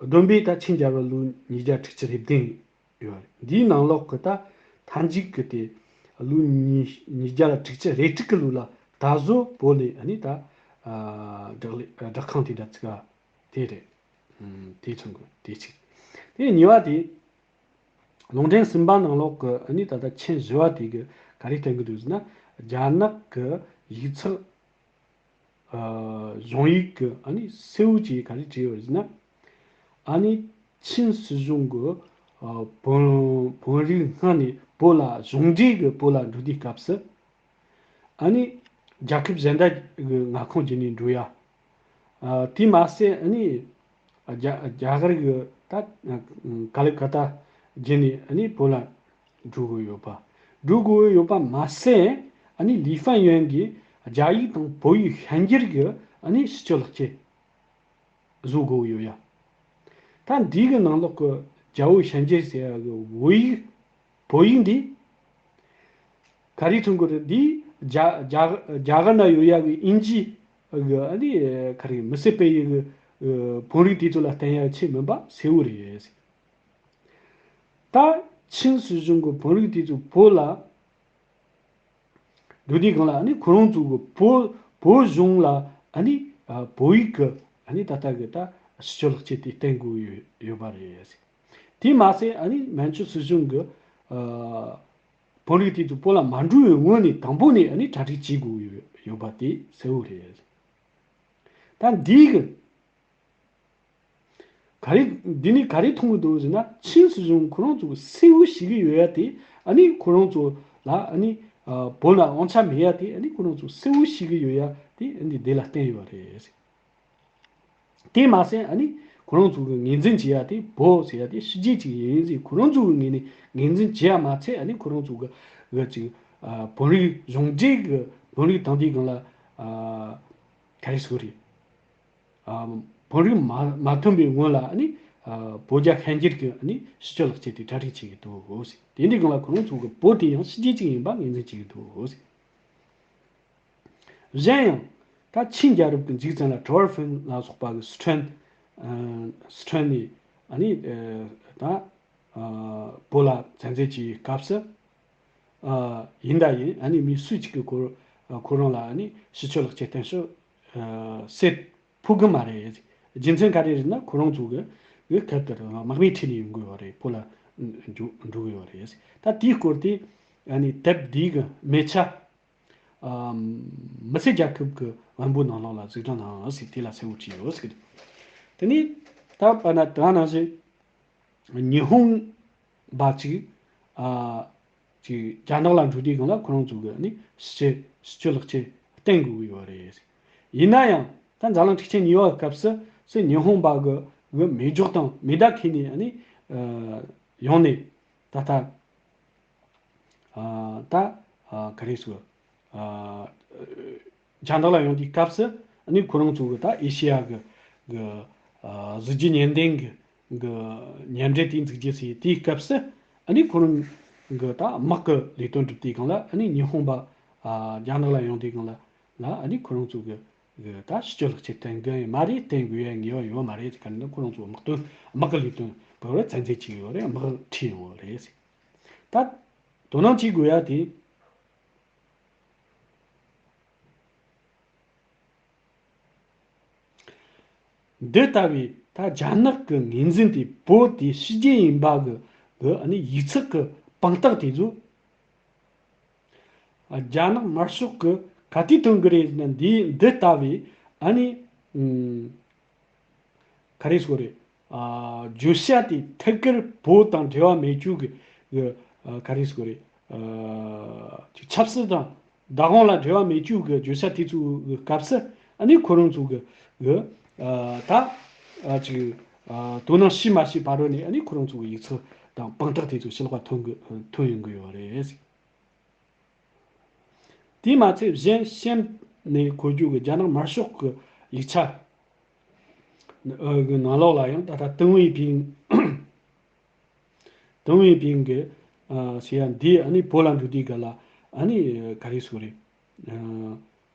བསྡོམས་པས་ད་ཆིན་རྒྱལ་རབས་ལོ་ཉིས་བརྒྱ་དྲུག་ཅུ་རེ་བདུན་ཡོད་རེད། འདིའི་ནང་ལོགས་ཀྱི་ད་མཐའ་མཇུག་གི་དེ་ལོ་ཉིས་ཉིས་བརྒྱ་དྲུག་ཅུ་རེ་དྲུག་གི་ལོ་ལ་ད་གཟོད་བོད་ལ་ཨ་ནི་ད་ཨ་སྦྲག་ལས་སྦྲག་ཁང་དེ་འདྲ་བཙུགས་པ་དེ་རེད། ཨམ་དེ་མཚོན་དགོས། དེ་གཅིག་དེ་གཉིས་པ་དེ། ལུང་འདྲེན་གསུམ་པ་ནང་ལོགས་ཀྱི་ཨ་ནི་ད་ལྟ་མཆན་བཞི་པ་དེ་གི་ག་རེ་བསྟན་གྱི་འདུག་ཟེར་ན། རྒྱ་ནག་གི་ཡིག་ཚགས་ཨ་གཞུང་ཡིག་གི་ཨ་ནི་གསལ་བོ་ཅིག་ག་རེ་བྲིས་ཡོད་ཟེར་ན། ཨ་ནི་ཆིན་སྲིད་གཞུང་གི་ཨ་བོད་བོད་རིགས་སྔ་ནས་བོད་ལ་གཞུང་འབྲེལ་གྱི་བོད་ལ་འགྲོ་དུས་སྐབས་སུ། ཨ་ནི་རྒྱལ་ཁབ་གཞན་དག་གི་མངའ་ཁོངས་བརྒྱུད་ནས་འགྲོ་ཡ། ཨ་དེ་མ་ཟད་ཨ་ནི་རྒྱ་རྒྱ་གར་གྱི་ད་ཀ་ལི་ཀ་ཏ་བརྒྱུད་ནས་ཨ་ནི་བོད་ལ་འགྲོ་དགོས་ཡོད་པ། འགྲོ་དགོས་ཡོད་པ་མ་ཟད་ཨ་ནི་ལི་ཧྥན་ཡོན་གྱིས་རྒྱ་ཡིག་དང་བོད་ཡིག་ཤན་སྦྱར་གྱི་ཨ་ནི་ཕྱི་སྐྱོད་ལག་ཁྱེར་བཟོ་དགོས་ཡོད་ཡ། ད་འདི་གི་ནང་ལོགས་ཀྱི་རྒྱ་བོད་ཤན་སྦྱར་ཟེར་ཡ་གི་བོད་ཡིག་བོད་ཡིག་འདི་ག་རེ་མཚོན་གྱི་རེད། འདི་རྒྱ་རྒྱ་རྒྱ་གར་ན་ཡོད་ཡ་གི་དབྱིན་ཇི་གི་ཨ་ནི་ག་རེ་མི་སེར་སྤེལ་ཡི་གི་བོད་རིགས་དེ་ཚོ་ལ་བསྟན་ཡ་ཆེས་མིན་པ་གསལ་བོ་རེད། ད་ཆིན་སྲིད་གཞུང་གི་བོད་རིགས་དེ་ཚོ་བོད་ལ་འགྲོ་དུས་སྒང་ལ་ཨ་ནི་ཁོ་རང་ཚོ་གི་བོད་བོད་གཞུང་ལ་ཨ་ནི་ཨ་བོད་ཡིག་གི་ཨ་ནི་ད་ལྟ་གི་ད་ཕྱི་སྐྱོད་ལག་ཁྱེར་དེ་བསྟན་དགོས་ཡོད་ཡོད་པ་རེད། དེ་མ་ཟད་ཨ་ནི་མན་ཇུ་སྲིད་གཞུང་གི་ ཨ་བོད་རིགས་དེ་ཚོ་བོད་ལ་མ་འགྲོ་བའི་སྔོན་ནས་དང་པོ་ནས་ཨ་ནི་གྲ་སྒྲིག་བྱེད་དགོས་ཡོད་ཡོད་པ་དེ་གསལ་བོ་རེད། ད་འདིའི་གི་ག་རེ་འདི་ནས་ག་རེ་མཐོང་གི་འདུག་ཟེར་ན། ཆིན་སྲིད་གཞུང་ཁོ་རང་ཚོ་གི་གསལ་བོ་ཞིག་གི་ཡོད་ཡ་དེ་ཨ་ནི་ཁོ་རང་ཚོ་ལ་ཨ་ནི་ཨ་བོད་ལ་དབང་ཆ་མེད་ཡ་དེ་ཨ་ནི་ཁོ་རང་ཚོ་གསལ་བོ་ཞིག་གི་ཡོད་ཡ་དེ་ཨ་ནི་འདི་ལ་བསྟན་ཡོད་རེད། དེ་མ་ཟད་ཨ་ནི་ཁོ་རང་ཚོ་གི་ངོས་འཛིན་བྱེད་ཡ་དེ་བོད་ཟེར་ཡ་དེ་ཕྱི་རྒྱལ་ཅིག་ཡིན་ཟེར་ཁོ་རང་ཚོ་གི་ངོས་ནས་ངོས་འཛིན་བྱེད་ཡ་མ་ཚད། ཨ་ནི་ཁོ་རང་ཚོ་གི་གི་ཅིག་ཨ་བོད་རིགས་གཞུང་འབྲེལ་གི་བོད་རིགས་དང་དེའི་སྒང་ལ་ཨ་ག་རེ་ཟེར་དགོས་རེད། ཨ་བོད་རིགས་མ་མ་ཐོན་པའི་སྔོན་ལ་ཨ་ནི་ཨ་བོད་རྒྱ་ཤན་སྦྱར་གི་ཨ་ནི་སྤྱི་སྤྱོད་ལག་ཁྱེར་དེ་གྲ་སྒྲིག་བྱེད་ཀྱི་འདུག་ཟེར། དེ་འདྲའི་སྒང་ལ་ཁོ་རང་ཚོ་གི་བོད་དེ་ཡང་ཕྱི་རྒྱལ་ཅིག་ཡིན་པ་ངོས་འཛིན་བྱེད་ཀྱི་འདུག་ཟེར། གཞན་ཡང་ད་ཆིན་རྒྱལ་རབས་ཀྱི་མཇུག་ཙམ་ལ་ཀྲོ་ཝར་ཧྥིན་ལ་སོགས་པ་གི་སི་ཁྲོན་ཨ་སི་ཁྲོན་ནས་ཨ་ནི་ཨ་ད་ཨ་བོད་ལ་བཙན་འཛུལ་གྱི་སྐབས་སུ་ཨ་ཡིན་ད་ཡིན་ཨ་ནི་མི་སུ་གཅིག་གིས་ཁོ་ཨ་ཁོ་རང་ལ་ཨ་ནི་སྤྱི་སྤྱོད་ལག་ཁྱེར་སྟོན་ཤོག་ཨ་ཟེར་ཕོད་གི་མ་རེད། རྒྱུ་མཚན་ག་རེ་རེད་ན་ཁོ་རང་ཚོ་གི་གི་ཁ་ཐུག་དམག་མི་ཁྲིད་ནས་ཡོང་གི་ཡོད་རེད། བོད་ལ་འགྲོ་འགྲོ་གི་ཡོད་རེད། ད་དེའི་སྐོར་དེ་ཨ་ནི་དེབ་འདིའི་གི་མེ་ཆ། ཨ་མི་སེར་རྒྱལ་ཁབ་ཀྱི་དབང་པོ་ནང་ལོགས་ལ་གཟིགས་རོགས་གནང་ཟེར་དེ་ལ་གསལ་བོ་བྲིས་ཡོད་ཟེར་གི་འདུག་དེ་ནས་ད་བར་ན་དེ་ནང་བཞིན་ཉི་ཧོང་པ་ཅིག་ཨ་ཅིག་རྒྱ་ནག་ལ་འགྲོ་དུས་སྒང་ལ་ཁོ་རང་ཚོ་གི་ནི་ཕྱི་ཕྱི་སྤྱོད་ལག་ཁྱེར་བསྟན་དགོས་ཀྱི་ཡོད་རེད། ཡིན་ན་ཡང་ད་འཛམ་གླིང་འཁྲུག་ཆེན་གཉིས་པའི་སྐབས་སུ་སུ་ཉི་ཧོང་པ་གི་གི་མེ་སྒྱོགས་དང་མེ་མདའ་ཁྱེར་ནས་ནི་ཨ་ཡོང་ནས་ད་ལྟ། ཨ་ད་ཨ་ག་རེ་ཟེར། ཨ་རྒྱ་ནག་ལ་ཡོང་དུས་སྐབས་སུ་ཨ་ནི་ཁོ་རང་ཚོ་གི་ད་ཨེ་ཤེ་ཡ་གི་གི་ཨ་གཟི་བརྗིད་ཉེར་བདུན་གི་གི་མཉམ་འབྲེལ་དེ་འཛུགས་རྒྱུ་ཟེར་དེའི་སྐབས་སུ་ཨ་ནི་ཁོ་རང་གི་ད་དམག་གི་ལས་དོན་སྒྲུབ་དུས་སྒང་ལ་ཨ་ནི་ཉི་ཧོང་པ་ཨ་རྒྱ་ནག་ལ་ཡོང་དུས་སྒང་ལ་ལ་ཨ་ནི་ཁོ་རང་ཚོ་གི་གི་ད་ཕྱི་སྤྱོད་ལག་ཁྱེར་སྟོན་གི་མ་རེད། སྟོན་དགོས་ཡ་ངེས་པ་ཡོད་མ་རེད། དེ་ག་ནི་ཁོ་རང་ཚོ་དམག་དོན་དམག་གི་ལས་དོན་བོད་ར་བཙན་འཛུལ་བྱས་ཡོད་རེད། དམག་ཁྲིད་ཡོང་བ་རེད། ད་དོ་སྣང་བྱེད་དགོས་ཡ་དེ། འདི་ལྟ་བུའི་ད་རྒྱ་ནག་གི་ངོས་འཛིན་དེ་བོད་དེ་ཕྱི་རྒྱལ་ཡིན་པ་གི་གི་ཨ་ནི་ཡིག་ཚགས་ཀྱི་དཔང་རྟགས་དེ་ཚོ་རྒྱ་ནག་དམར་ཤོག་གི་ག་དུས་ཐོན་གི་རེད་ན། འདི་འདི་ལྟ་བུའི་ཨ་ནི་ཨུམ། ག་རེ་ཟེར་དགོས་རེད། ཨ་བརྗོད་བྱ་དེ་ཐད་ཀར་བོད་དང་འབྲེལ་བ་མེད་རྒྱུ་གི་གི་ཨ་ག་རེ་ཟེར་དགོས་རེད། ཨ་ཆབ་སྲིད་དང་བདག་དབང་ལ་འབྲེལ་བ་མེད་རྒྱུ་གི་བརྗོད་བྱ་དེ་ཚོའི་སྐབས་སུ་ཨ་ནི་ཁོ་རང་ཚོ་གི་གི་ཨ་ད་ཨ་ཅིག་ཨ་དོ་སྣང་བྱས་མ་བྱས་བར་རོ་ནས་ཨ་ནི་ཁོ་རང་ཚོ་གི་ཡིག་ཚགས་དང་དཔང་རྟགས་དེ་ཚོ་ཕྱི་ལོགས་ལ་ཐོན་གི་ཐོན་ཡོང་གི་ཡོད་རེད། དེས་མ་ཚད་གཞན་གཤམ་ནས་འཁོད་རྒྱུ་གི་རྒྱ་ནག་དམར་ཤོག་གི་ཡིག་ཆ་གི་ནང་ལོགས་ལ་ཡང་ད་ལྟ་ཏུང་ཝེ་ཕིང་ཏུང་ཝེ་ཕིང་གི་ཟེར་ཡ་འདི་ཨ་ནི་བོད་ལ་འགྲོ་དུས་སྒང་ལ་ཨ་ནི་ག་རེ་ཟེར་དགོས་རེད།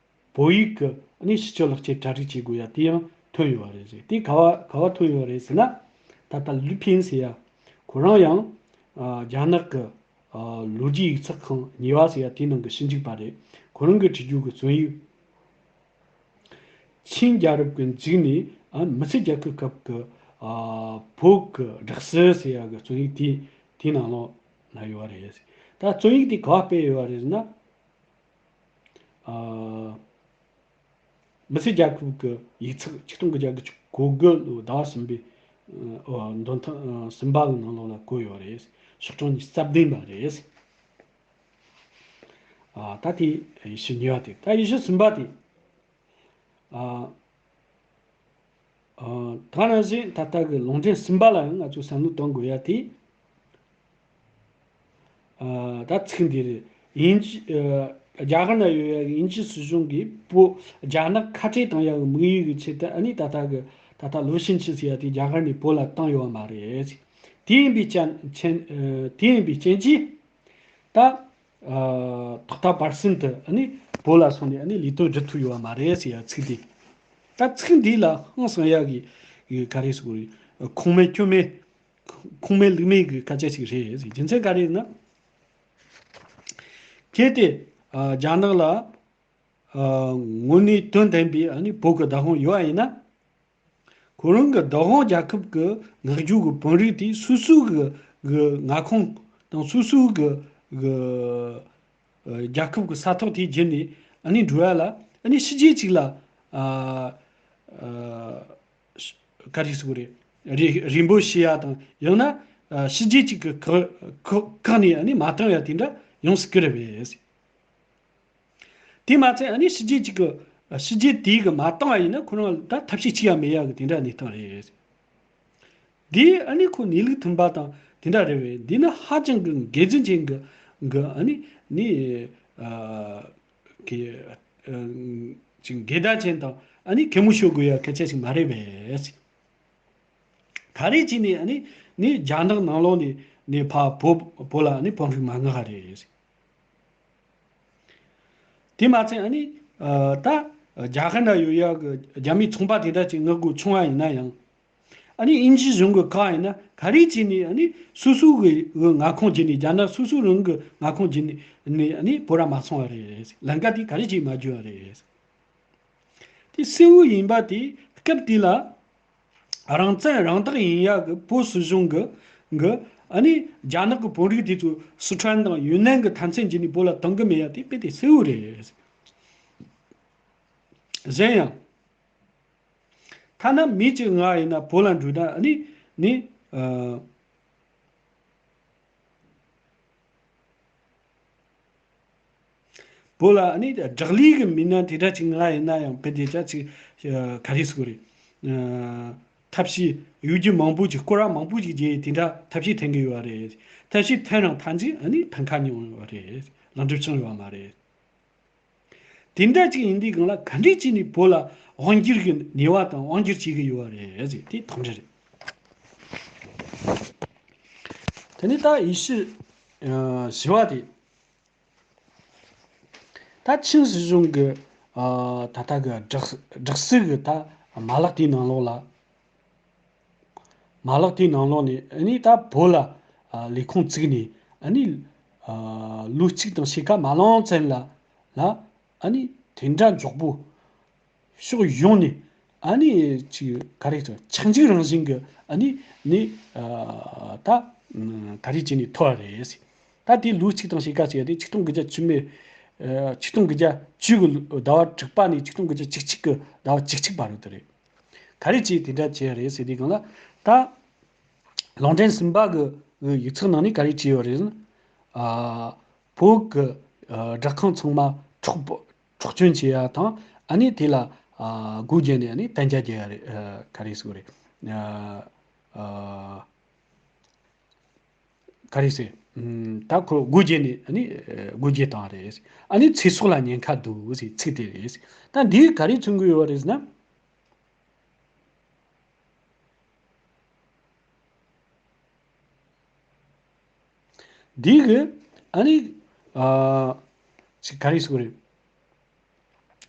བོད་ཡིག་གི་ཨ་ནི་ཕྱི་སྤྱོད་ལག་ཁྱེར་གྲ་སྒྲིག་བྱེད་དགོས་ཡ་དེ་ཡང་ཐོན་ཡོད་པ་རེད་ཟེར། དེ་ག་བ་ག་བ་ཐོན་ཡོད་པ་རེད་ཟེར་ན། ད་ལྟ་ལུ་ཕིན་ཟེར་ཡ་ཁོ་རང་ཡང་རྒྱ་ནག་གི་ལོ་རྒྱུས་ཡིག་ཚགས་ཁང་གཉིས་པ་ཟེར་ཡ་དེའི་ནང་གི་ཞིབ་འཇུག་པ་རེད། ཁོ་རང་གིས་བྲིས་རྒྱུ་གི་རྩོམ་ཡིག་ཆིན་རྒྱལ་རབས་ཀྱི་མཇུག་ནས་ཨ་མི་སེར་རྒྱལ་ཁབ་སྐབས་ཀྱི་ཨ་བོད་ཀྱི་སྦྲག་སྲིད་ཟེར་ཡ་གི་རྩོམ་ཡིག་དེ་དེའི་ནང་ལོགས་ན་ཡོད་པ་རེད། ད་རྩོམ་ཡིག་དེ་ག་བ་སྤེལ་ཡོད་པ་རེད་ཟེར་ན། ཨ་མི་སེར་རྒྱལ་ཁབ་ཀྱི་ཡིག་ཚགས་ཆིག་སྟོང་དགུ་བརྒྱ་དགུ་བཅུ་གོ་དགུ་ལོའི་ཟླ་བ་གསུམ་པའི་ཨ་འདོན་ཐེངས་ཨ་གསུམ་པ་གི་ནང་ལོགས་ལ་བཀོད་ཡོད་པ་རེད། ཤོག་གྲངས་ཉི་ཤུ་རྩ་བདུན་པ་རེད། ཨ་ད་དེ་ཡེ་ཤུ་གཉིས་པ་དེ། ད་ཡེ་ཤུ་གསུམ་པ་དེ། ཨ་ཨ་ད་ནང་བཞིན་ད་ལྟ་གི་ལུང་འདྲེན་གསུམ་པ་ལ་ཡང་ང་ཚོས་བསམ་བློ་གཏོང་དགོས་ཡ་དེ། ཨ་ད་ཚིག་འདི་རེད། དབྱིན་ཇི་ཨ་རྒྱ་གར་ན་ཡོད་ཡ་དབྱིན་ཇི་སྲིད་གཞུང་གིས་བོད་རྒྱ་ནག་ཁ་བྲལ་བཏང་ཡ་གི་དམིགས་ཡུལ་གྱི་ཆེད་དུ་ཨ་ནི་ད་ལྟ་གི་ད་ལྟ་ལོ་ཤིན་ཆི་ཟེར་ཡ་དེ་རྒྱ་གར་ནས་བོད་ལ་བཏང་ཡོད་པ་མ་རེད། དེ་ཡིན་པའི་རྐྱེན་ཆེན་ཨ་དེ་ཡིན་པའི་རྐྱེན་གྱིས། ད་ཨ་ཐོག་མཐའ་བར་གསུམ་དུ་ཨ་ནི་བོད་ལ་སོང་ནས་ཨ་ནི་ལས་དོན་སྒྲུབ་ཐུབ་ཡོད་པ་མ་རེད་ཟེར་ཡ་ཚིག་འདི། ད་ཚིག་འདི་ལ་ཧང་སང་ཡ་གི་གི་ག་རེ་ཟེར་དགོས་རེད། ཁུངས་མེད་སྐྱོན་མེད་ཁུངས་མེད་ལུགས་མེད་གི་སྐད་ཆ་ཞིག་རེད་ཟེར། རྒྱུ་མཚན་ག་རེ་ཡིན་ན། གལ་ཏེ་ཨ་རྒྱ་ནག་ལ་ཨ་དངོས་གནས་དོན་ལྡན་པའི་ཨ་ནི་བོད་ཀྱི་བདག་དབང་ཡོད་པ་ཡིན་ན། ཁོ་རང་གི་བདག་དབང་རྒྱལ་ཁབ་ཀྱི་མངའ་རྒྱུ་གི་དཔོན་རིགས་དེ་སོ་སོའི་གི་གི་མངའ་ཁོངས་ ཡང་སོ་སོའི་གི་གི་ཨ་རྒྱལ་ཁབ་ཀྱི་ས་ཐོག་དེའི་རྒྱུད་ནས་ཨ་ནི་འགྲོ་ཡ་ལ་ཨ་ནི་ཕྱི་རྒྱལ་གཅིག་ལ་ཨ་ཨ་ག་རེ་ཟེར་དགོས་རེད། རེ་རེ་འབོད་བྱེད་ཡ་དང་ཡང་ན་ཨ་ཕྱི་རྒྱལ་གཅིག་གི་ཁག་ཁག་ཁག་ནས་ཨ་ནི་མ་བཏང་ཡ་དེ་འདྲ་ཡོང་སྲིད་ཀྱི་རེད་པས། དེ་མ་ཚད་ཨ་ནི་ཕྱི་རྒྱལ་གཅིག་གི་ཕྱི་རྒྱལ་དེའི་གི་མ་བཏང་བ་ཡིན་ན་ཁོ་རང་ད་ཐབས་ཤེས་བྱེད་ཡ་མེད་ཡ་གི་དེ་འདྲ་གནས་སྟངས་རེད། འདི་ཨ་ནི་ཁོ་གནས་ལུགས་མཐུན་པ་དང་དེ་འདྲ་རེད་པས། འདི་ནི་ཧ་ཅང་གི་འགལ་འཛིན་ཅན་གི་གི་ཨ་ནི་ནི་ཨ་གི་ཨ་ཅིག་འགལ་ཟླ་ཅན་དང་ཨ་ནི་གད་མོ་ཤོར་དགོས་ཡ་སྐད་ཆ་ཞིག་མ་རེད་པས། ག་རེ་བྱས་ནས་ཨ་ནི་ནི་རྒྱ་ནག་ནང་ལོགས་ནས་ནི་ཕ་བོད་བོད་ལ་ཨ་ནི་བོད་རིགས་མ་མངགས་པ་རེད། དེ་མ་ཚད་ཨ་ནི་ཨ་ད་རྒྱ་གར་ན་ཡོད་ཡག་གི་རྒྱ་མིའི་ཚོང་པ་དེ་འདྲ་ཅིག་མངགས་དགོས་བྱུང་བ་ཡིན་ན་ཡང་། ཨ་ནི་དབྱིན་ཇི་གཞུང་གི་བཀག་ཡིན་ན་ག་རེ་བྱས་ནས་ཨ་ནི་སོ་སོ་གི་མངའ་ཁོངས་བརྒྱུད་ནས་རྒྱ་ནག་སོ་སོ་རང་གི་མངའ་ཁོངས་བརྒྱུད་ནས་ནས་ཨ་ནི་བོད་ར་མ་སོང་བ་རེད། ལམ་ཁ་དེ་ག་རེ་བྱས་མ་བརྒྱུད་པ་རེད། དེ་གསལ་བོ་ཡིན་པ་དེ་སྐབས་དེ་ལ། རང་བཙན་རང་བདག་ཡིན་ཡག་གི་བོད་སྲིད་གཞུང་གི་གི་ཨ་ནི་རྒྱ་ནག་གི་བོད་རིགས་དེ་ཚོ་སི་ཁྲོན་དང་ཡུན་ནན་གི་མཐའ་མཚམས་བརྒྱུད་ནས་བོད་ལ་གཏོང་གི་མེད་ཡ་དེ་དཔེ་དེ་གསལ་བོ་རེད། གཞན་ཡང་། ཐ་ན་མི་གཅིག་ང་ཡིན་ན་བོད་ལ་འགྲོ་ན་ཨ་ནི་ནི་ཨ། བོད་ལ་ཨ་ནི་བསྒྲགས་ལས་ཀྱི་མི་སྣ་དེ་འདྲ་ཅིག་ང་ཡིན་ན་ཡང་དཔེ་དེ་ཅག་ཅིག་ག་རེ་ཟེར་དགོས་རེད། ཐབས་ཤེས་ཡོད་རྒྱུ་མང་པོ་ཅིག་སྐོར་ར་མང་པོ་ཅིག་བརྒྱབ་དེ་འདྲ་ཐབས་ཤེས་འཐེན་གི་ཡོད་པ་རེད། ཐབས་ཤེས་འཐེན་རང་ཐམས་ཅད་ཨ་ནི་ཕན་ཁ་མྱོང་ཡོད་པ་རེད། ལམ་འགྲུབ་བྱུང་ཡོད་པ་མ་རེད། དེ་འདྲ་ཅིག་ཡིན་དུས་གང་ལ་ག་འདྲས་བྱས་ནས་བོད་ལ་དབང་སྒྱུར་གྱི་ནུས་པ་དང་དབང་སྒྱུར་བྱེད་ཀྱི་ཡོད་པ་རེད་ཟེར་དེ་དོན་འགྲེལ་རེད། དེ་ནས་ད་ཡེ་ཤུ་ཨ་བཞི་བ་དེ། ད་ཆིན་སྲིད་གཞུང་གི་ཨ་ད་ལྟ་གི་སྦྲག་སྦྲག་སྲིད་ཀྱི་ད་མ་ལག་དེའི་ནང་ལོགས་ལ། མ་ལག་དེའི་ནང་ལོགས་ནས་ཨ་ནི་ད་བོད་ལ་ཨ་ལས་ཁུངས་བཙུགས་ནས་ཨ་ནི་ཨ་ལོ་གཅིག་དང་ཕྱེད་ཀ་མ་ལོན་ཙམ་ལ་ལ་ཨ་ནི་དེ་འདྲ་མགྱོགས་པོ་ཕྱོགས་ཡོངས་ནས་ཨ་ནི་ཅིག་ག་རེ་ཟེར་ཆག་འཇིག་རང་བཞིན་གྱི་ཨ་ནི་ནི་ཨ་ད་ག་རེ་བྱས་ནས་ཐོབ་པ་རེད། ད་དེ་ལོ་གཅིག་དང་ཕྱེད་ཀ་ཟེར་ཡ་དེ་ཆིག་སྟོང་དགུ་བརྒྱ་བཅུ་མེད་ཨ་ཆིག་སྟོང་དགུ་བརྒྱ་བཅུ་གི་ཟླ་བ་དྲུག་པ་ནས་ཆིག་སྟོང་དགུ་བརྒྱ་བཅུ་གཅིག་གི་ཟླ་བ་བཅུ་གཅིག་བར་དུ་རེད། ག་རེ་བྱས་དེ་འདྲ་བྱས་རེད་ཟེར་དུས་སྒང་ལ། ད་ལུང་ཕྲན་གསུམ་པ་གི་གི་ཡིག་ཚགས་ནང་ནས་ག་རེ་བྲིས་ཡོད་རེད་ཟེར་ན། ཨ་བོད་གི་ཨ་སྦྲག་ཁང་ཚང་མ་འཕྲོག་པ་འཕྲོག་བཅོམ་བྱེད་ཡ་དང་ཨ་ནི་དེ་ལ་ཨ་སྒོ་བརྒྱབ་ནས་ཨ་ནི་གཏན་འཇགས་རྒྱག་ཡ་རེད། ཨ་ག་རེ་ཟེར་དགོས་རེད། ཨ་ཨ་ག་རེ་ཟེར། ཨམ་ད་ཁོ་སྒོ་བརྒྱབ་ནས་ཨ་ནི་ཨ་སྒོ་བརྒྱབ་བཏང་རེད། ཨ་ནི་ཚེ་སྲོག་ལ་ཉེན་ཁ་འདུག་ཟེར་ཚིག་དེ་རེད། ད་འདི་ག་རེ་མཚོན་གི་ཡོད་རེད་ཟེར་ན། འདི་གི་ཨ་ནི་ཨ་ཅིག་ག་རེ་ཟེར་དགོས་རེད།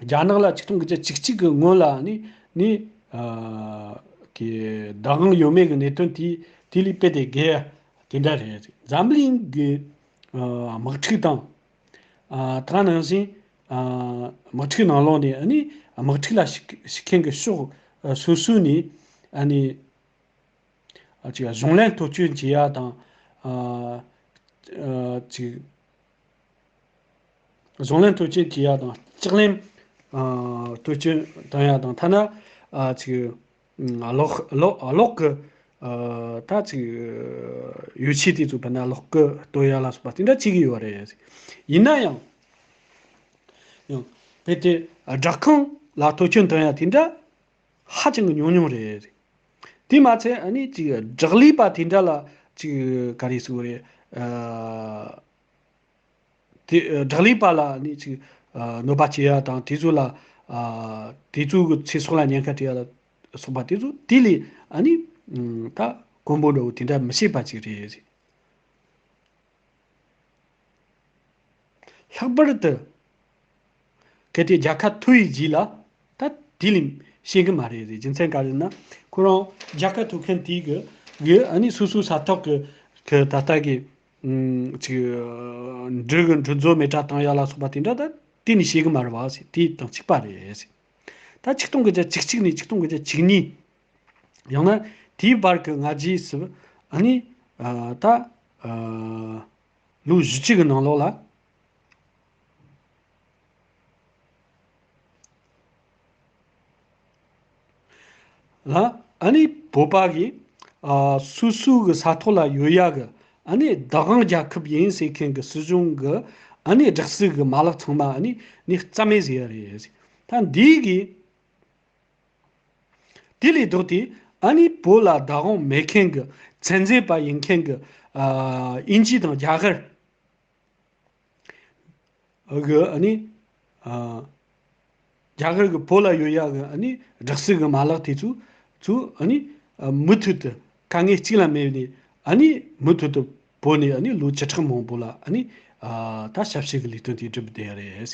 རྒྱ་ནག་ལ་ཆིག་སྟོང་དགུ་བརྒྱ་བཅུ་གཅིག་གི་སྔོན་ལ་ནི་ནི་ཨ་གི་བདག་དབང་ཡོད་མེད་ཀྱི་གནད་དོན་དེ་དེ་ལས་དཔེ་དེ་གལ་དེ་འདྲ་རེད། འཛམ་གླིང་གི་ཨ་དམག་འཁྲུག་དང་ཨ་ད་ནང་བཞིན་ཨ་དམག་འཁྲུག་ནང་ལོགས་ནས་ཨ་ནི་དམག་འཁྲུག་ལ་ཞུགས་ཞུགས་མཁན་གྱི་ཕྱོགས་ཨ་སོ་སོ་ནས་ཨ་ནི་ཨ་ཅིག་གཞུང་ལམ་བསྟོད་སྐྱོན་བྱེད་ཡ་དང་ཨ་ཨ་ཅིག་གཞུང་ལམ་བསྟོད་སྐྱོན་བྱེད་ཡ་དང་ལྕགས་ལམ་ཨ་བསྟོད་སྐྱོན་གཏོང་ཡ་དང་ཐ་ན་ཨ་ཅིག་གློག་གློག་གློག་གི་ཨ་ད་ཅིག་ཡོ་ཆས་དེ་ཚོ་བར་ན་གློག་གི་གཏོར་ཡ་ལ་སོགས་པ་དེ་འདྲ་བྱེད་ཀྱི་ཡོད་རེད། ཡིན་ན་ཡང་ཡང་དཔེ་དེ་སྦྲག་ཁང་ལ་བསྟོད་སྐྱོན་གཏོང་ཡ་དེ་འདྲ་ཧ་ཅང་གི་ཉུང་ཉུང་རེད། དེ་མ་ཚད་ཨ་ནི་ཅིག་སྦྲག་ལས་པ་དེ་འདྲ་ལ་ཅིག་ག་རེ་ཟེར་དགོས་རེད། ཨ་དེ་སྦྲག་ལས་པ་ལ་ཨ་ནི་ཅིག་ཨ་གནོད་པ་བྱེད་ཡ་དང་དེ་ཚོ་ལ་ཨ་དེ་ཚོ་གི་ཚེ་སྲོག་ལ་ཉེན་ཁ་སྤྲད་ཡ་ལ་སོགས་པ་དེ་ཚོ་དེ་ལས་ཨ་ནི་ད་དཀོན་པོ་འདྲ་བོ་དེ་འདྲ་མི་བྱེད་པ་ཅིག་རེད། ལྷག་པར་དུ་གལ་ཏེ་རྒྱལ་ཁ་ཐོབ་པའི་རྗེས་ལ་ད་དེ་ལས་ཤེས་གི་མ་རེད་ཟེར། རྒྱུ་མཚན་ག་རེ་ན་ཁོ་རང་རྒྱལ་ཁ་ཐོབ་མཁན་དེ་གི་གི་ཨ་ནི་སོ་སོའི་ས་ཐོག་གི་གི་ད་ལྟ་གི་ཨུམ་ཅིག་འབྲུ་གི་འབྲུ་མཛོད་མེ་དྲག་བཏང་ཡ་ལ་སོགས་པ་དེ་འདྲ་ད་དེ་ནས་ཤེས་གི་མ་རེད་བ་ཟེར། དེ་དང་གཅིག་པ་རེད་ཟེར། ད་ཆིག་སྟོང་དགུ་བརྒྱ་བཅུ་གཅིག་ནས་ཆིག་སྟོང་དགུ་བརྒྱ་བཅུ་གཉིས། ཡང་ན་དེའི་བར་གྱི་སྔ་རྗེས་སུ་ཨ་ནི་ཨ་ད་ཨ་ ལོ་བཞི་བཅུ་གི་ནང་ལོགས་ལ། ལ། ཨ་ནི་བོད་པ་གིས་ཨ་སོ་སོ་གི་ས་ཐོག་ལ་ཡོད་ཡ་གི་ཨ་ནི་བདག་དབང་རྒྱལ་ཁབ་ཡིན་ཟེར་མཁན་གི་སྲིད་གཞུང་གི་ཨ་ནི་སྒྲིག་སྲོལ་གི་མ་ལག་ཚང་མ་ཨ་ནི་ནི་རྩ་མེད་བཟོས་ཡ་རེད། ད་འདི་གི་དེ་ལས་ལྡོག་སྟེ་ཨ་ནི་བོད་ལ་བདག་དབང་མེད་མཁན་གི་བཙན་འཛུལ་པ་ཡིན་མཁན་གི་ཨ་དབྱིན་ཇི་དང་རྒྱ་གར། གི་ཨ་ནི་ཨ་རྒྱ་གར་གི་བོད་ལ་ཡོད་ཡ་གི་ཨ་ནི་སྒྲིག་སྲོལ་གི་མ་ལག་དེ་ཚོ་ཚོ་ཨ་ནི་ཨ་མུ་མཐུད་དུ་དཀའ་ངལ་གཅིག་ལ་མེད་ནས་ཨ་ནི་མུ་མཐུད་དུ་བོད་ནས་ཨ་ནི་ལོ་བཅུ་ཕྲག་མང་པོ་ལ་ཨ་ནི་ཨ་ད་ཞབས་ཕྱི་གི་ལས་དོན་དེ་སྒྲུབ་བསྡད་ཡ་རེད།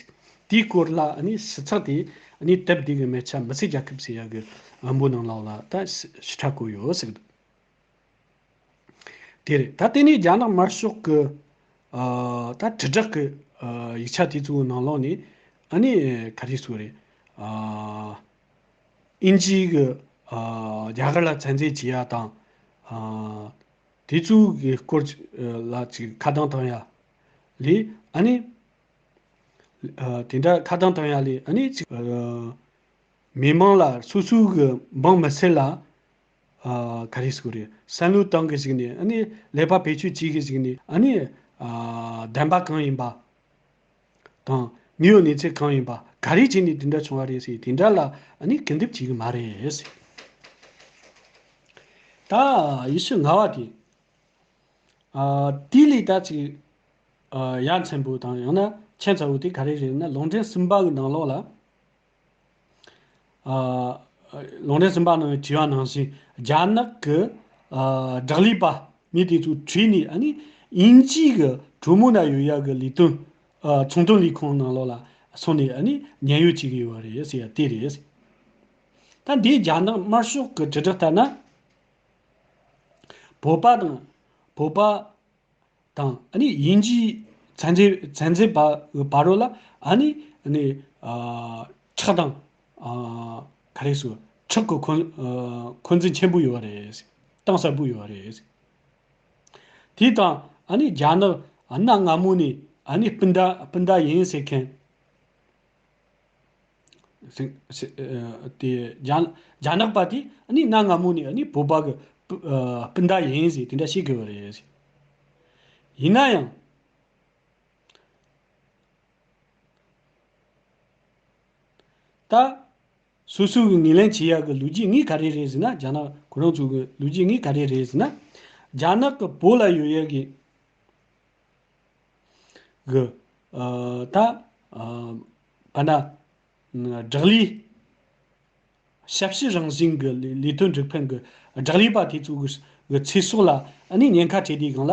དེའི་སྐོར་ལ་ཨ་ནི་ཞིབ་ཚགས་དེ་ཨ་ནི་དེབ་འདི་གི་མལ་ཆ་མི་ཚེ་རྒྱལ་ཁབ་ཟེར་ཡ་གི་ཨ་འབོ་ནང་ལོགས་ལ་ད་ཞིབ་ཕྲ་བཀོད་ཡོད་ཟེར་གི་འདུག་དེ་རེད། ད་དེ་ནས་རྒྱ་ནག་དམར་ཤོག་གི་ཨ་ད་དྲིལ་བསྒྲགས་ཀྱི་ཨ་ཡིག་ཆ་དེ་ཚོའི་ནང་ལོགས་ནས་ཨ་ནི་ག་རེ་ཟེར་དགོས་རེད། ཨ་དབྱིན་ཇི་གི་ཨ་རྒྱ་གར་ལ་བཙན་འཛུལ་བྱེད་ཡ་དང་ཨ་དེ་ཚོའི་གི་སྐོར་ལ་ཅིག་ཁ་གདངས་བཏང་ཡ་ལས་ཨ་ནི་ཨ་དེ་འདྲ་ཁ་གདངས་བཏང་ཡ་ལས་ཨ་ནི་ཅིག་ཨ་མི་མང་ལ་སོ་སོའི་གི་འབངས་མི་སེར་ལ་ཨ་ག་རེ་ཟེར་དགོས་རེད། བསམ་བློ་བཏང་གི་ཞིག་ནས་ཨ་ནི་ཀླད་པ་བེད་སྤྱོད་བྱེད་གི་ཞིག་ནས་ཨ་ནི་ཨ་བདེན་པ་གང་ཡིན་པ་དང་དངོས་ཡོད་གནས་ཚུལ་གང་ཡིན་པ་ག་རེ་བྱས་ནས་དེ་འདྲ་བྱུང་བ་རེད་ཟེར། དེ་འདྲ་ལ་ཨ་ནི་གུས་འདུད་བྱེད་གི་མ་རེད་ཟེར། ད་ཡེ་ཤུ་ལྔ་བ་དེ། ཨ་དེ་ལས་ད་ཅིག་ཨ་ཡ་མཚན་པོ་དང་ཡང་ན་ཁྱད་མཚར་པོ་དེ་ག་རེ་རེད་ན། ལུང་འདྲེན་གསུམ་པ་གི་ནང་ལོགས་ལ། ཨ་ལུང་འདྲེན་གསུམ་པ་ནང་གི་དྲི་བ་ནང་བཞིན་རྒྱ་ནག་གི་ཨ་བསྒྲགས་ལས་པ་མི་དེ་ཚོ་བྲོས་ནས་ཨ་ནི་དབྱིན་ཇི་གི་གྲོ་མོ་ན་ཡོད་ཡ་གི་ལས་དོན་ཨ་ཚོང་དོན་ལས་ཁུངས་ནང་ལོགས་ལ་སོང་ནས་ཨ་ནི་ཉེན་གཡོལ་བྱེད་ཀྱི་ཡོད་པ་རེད་ཟེར་ཡ་དེ་རེད། ད་འདིའི་རྒྱ་ནག་དམར་ཤོག་གི་དྲིལ་བསྒྲགས་ལྟར་ན། བོད་པ་དང་། བོད་པ་དང་ཨ་ནི་དབྱིན་ཇིའི་བཙན་འཛུལ་བཙན་འཛུལ་པ་བར་རོ་ལ་ཨ་ནི་ཨ་ནི་ཨ་ཁྲག་དང་ཨ་ག་རེ་ཟེར། ཁྲག་གི་འཁོན་ཨ་འཁོན་འཛིན་ཆེན་པོ་ཡོད་པ་རེད། གཏིང་ཟབ་པོ་ཡོད་པ་རེད། དེ་དང་ཨ་ནི་རྒྱ་ནག་གནའ་སྔ་མོ་ནས་ཨ་ནི་སྤུན་ཟླ་སྤུན་ཟླ་ཡིན་ཟེར་མཁན། སེ་སེ་ཨ་དེ་རྒྱ་རྒྱ་ནག་པ་དེ་ཨ་ནི་གནའ་སྔ་མོ་ནས་ཨ་ནི་བོད་པ་གི་སྤུ་ཨ་སྤུན་ཟླ་ཡིན་ཟེར་དེ་འདྲ་བཤད་དགོས་པ་རེད། ཡིན་ན་ཡང་ད་སོ་སོ་གི་ངོས་ལེན་བྱེད་ཡག་གི་ལོ་རྒྱུས་དངོས་ག་རེ་རེད་ཟེར་ན། རྒྱ་ནག་ཁོ་རང་ཚོ་གི་ལོ་རྒྱུས་དངོས་ག་རེ་རེད་ཟེར་ན། རྒྱ་ནག་གི་བོད་ལ་ཡོད་ཡག་གི་གི་ཨ་ད་ཨ་བ་ན་བསྒྲགས་ལས་ཞབས་ཕྱི་རང་བཞིན་གི་ལས་ལས་དོན་སྒྲུབ་མཁན་གི་བསྒྲགས་ལས་པ་དེ་ཚོ་གི་གི་ཚེ་སྲོག་ལ་ཨ་ནི་ཉེན་ཁ་འཕྲད་དུས་སྒང་ལ།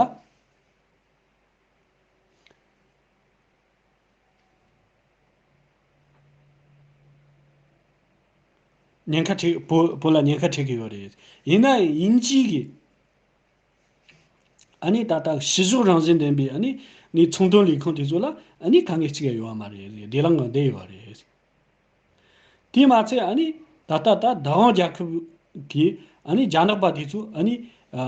ཉེན་ཁ་འཕྲད། བོད་བོད་ལ་ཉེན་ཁ་འཕྲད་ཀྱི་ཡོད་རེད། ཡིན་ན་ཡང་དབྱིན་ཇི་གི་ཨ་ནི་ད་ལྟ་ཕྱི་ཕྱོགས་རང་བཞིན་ལྡན་པའི་ཨ་ནི་ནི་ཚོང་དོན་ལས་ཁུངས་དེ་ཚོ་ལ་ཨ་ནི་དཀའ་ངལ་གཅིག་ཡང་ཡོད་པ་མ་རེད། བདེ་བླག་ངང་བསྡད་ཡོད་པ་རེད། དེས་མ་ཚད་ཨ་ནི་ད་ལྟ་ད་བདག་དབང་རྒྱལ་ཁབ་ཀྱི་ཨ་ནི་རྒྱ་ནག་པ་དེ་ཚོ་ཨ་ནི་ཨ་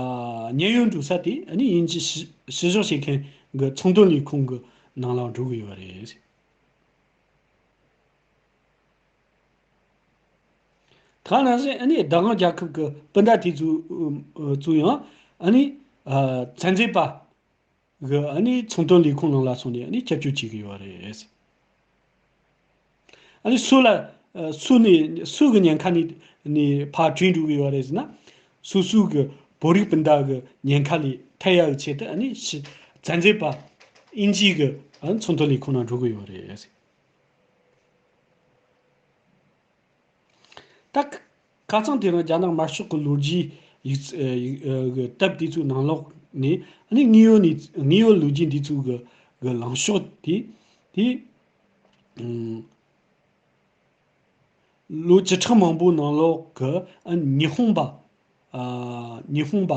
ཉེན་གཡོལ་འགྲོ་ས་དེ་ཨ་ནི་དབྱིན་ཇི་ཕྱི་ཕྱི་ཕྱོགས་བྱེད་མཁན་གྱི་ཚོང་དོན་ལས་ཁུངས་ཀྱི་ནང་ལ་འགྲོ་གི་ཡོད་པ་རེད། ད་ནང་བཞིན་ཨ་ནི་བདག་དབང་རྒྱལ་ཁབ་ཀྱི་སྤུན་ཟླ་དེ་ཚོ་ཚོ་ཡང་ཨ་ནི་ཨ་བཙན་འཛུལ་པ་གི་ཨ་ནི་ཚོང་དོན་ལས་ཁུངས་ནང་ལ་སོང་ནས་ཨ་ནི་སྐྱབས་བཅོལ་བྱེད་ཀྱི་ཡོད་རེད། ཨ་ནི་སུ་ལ་ཨ་སུ་ནས་སུ་གི་ཉེན་ཁ་ནས་ནས་ཕར་བྲོས་འགྲོ་གི་ཡོད་རེད་ཟེར་ན། སོ་སོ་གི་བོད་རིགས་སྤུན་ཟླ་གི་ཉེན་ཁ་ལས་ཐར་ཡག་གི་ཆེད་དུ་ཨ་ནི་ཕྱི་བཙན་འཛུལ་པ་དབྱིན་ཇི་གི་ཨ་ནི་ཚོང་དོན་ལས་ཁུངས་ནང་འགྲོ་གི་ཡོད་རེད། ད་ཁ་སང་དེ་རིང་རྒྱ་ནག་དམར་ཤོག་གི་ལོ་རྒྱུས་ཡིག་ཚ་ཡིག་གི་དེབ་དེ་ཚོའི་ནང་ལོགས་ནས་ཨ་ནི་དངོས་ཡོད་ནས་དངོས་ཡོད་ལོ་རྒྱུས་འདི་ཚོའི་གི་གི་ལངས་ཕྱོགས་དེ་དེ་ཨུམ་ལོ་བཅུ་ཕྲག་མང་པོའི་ནང་ལོགས་གི་ཨ་ཉི་ཧོང་པ་ཨ་ཉི་ཧོང་པ་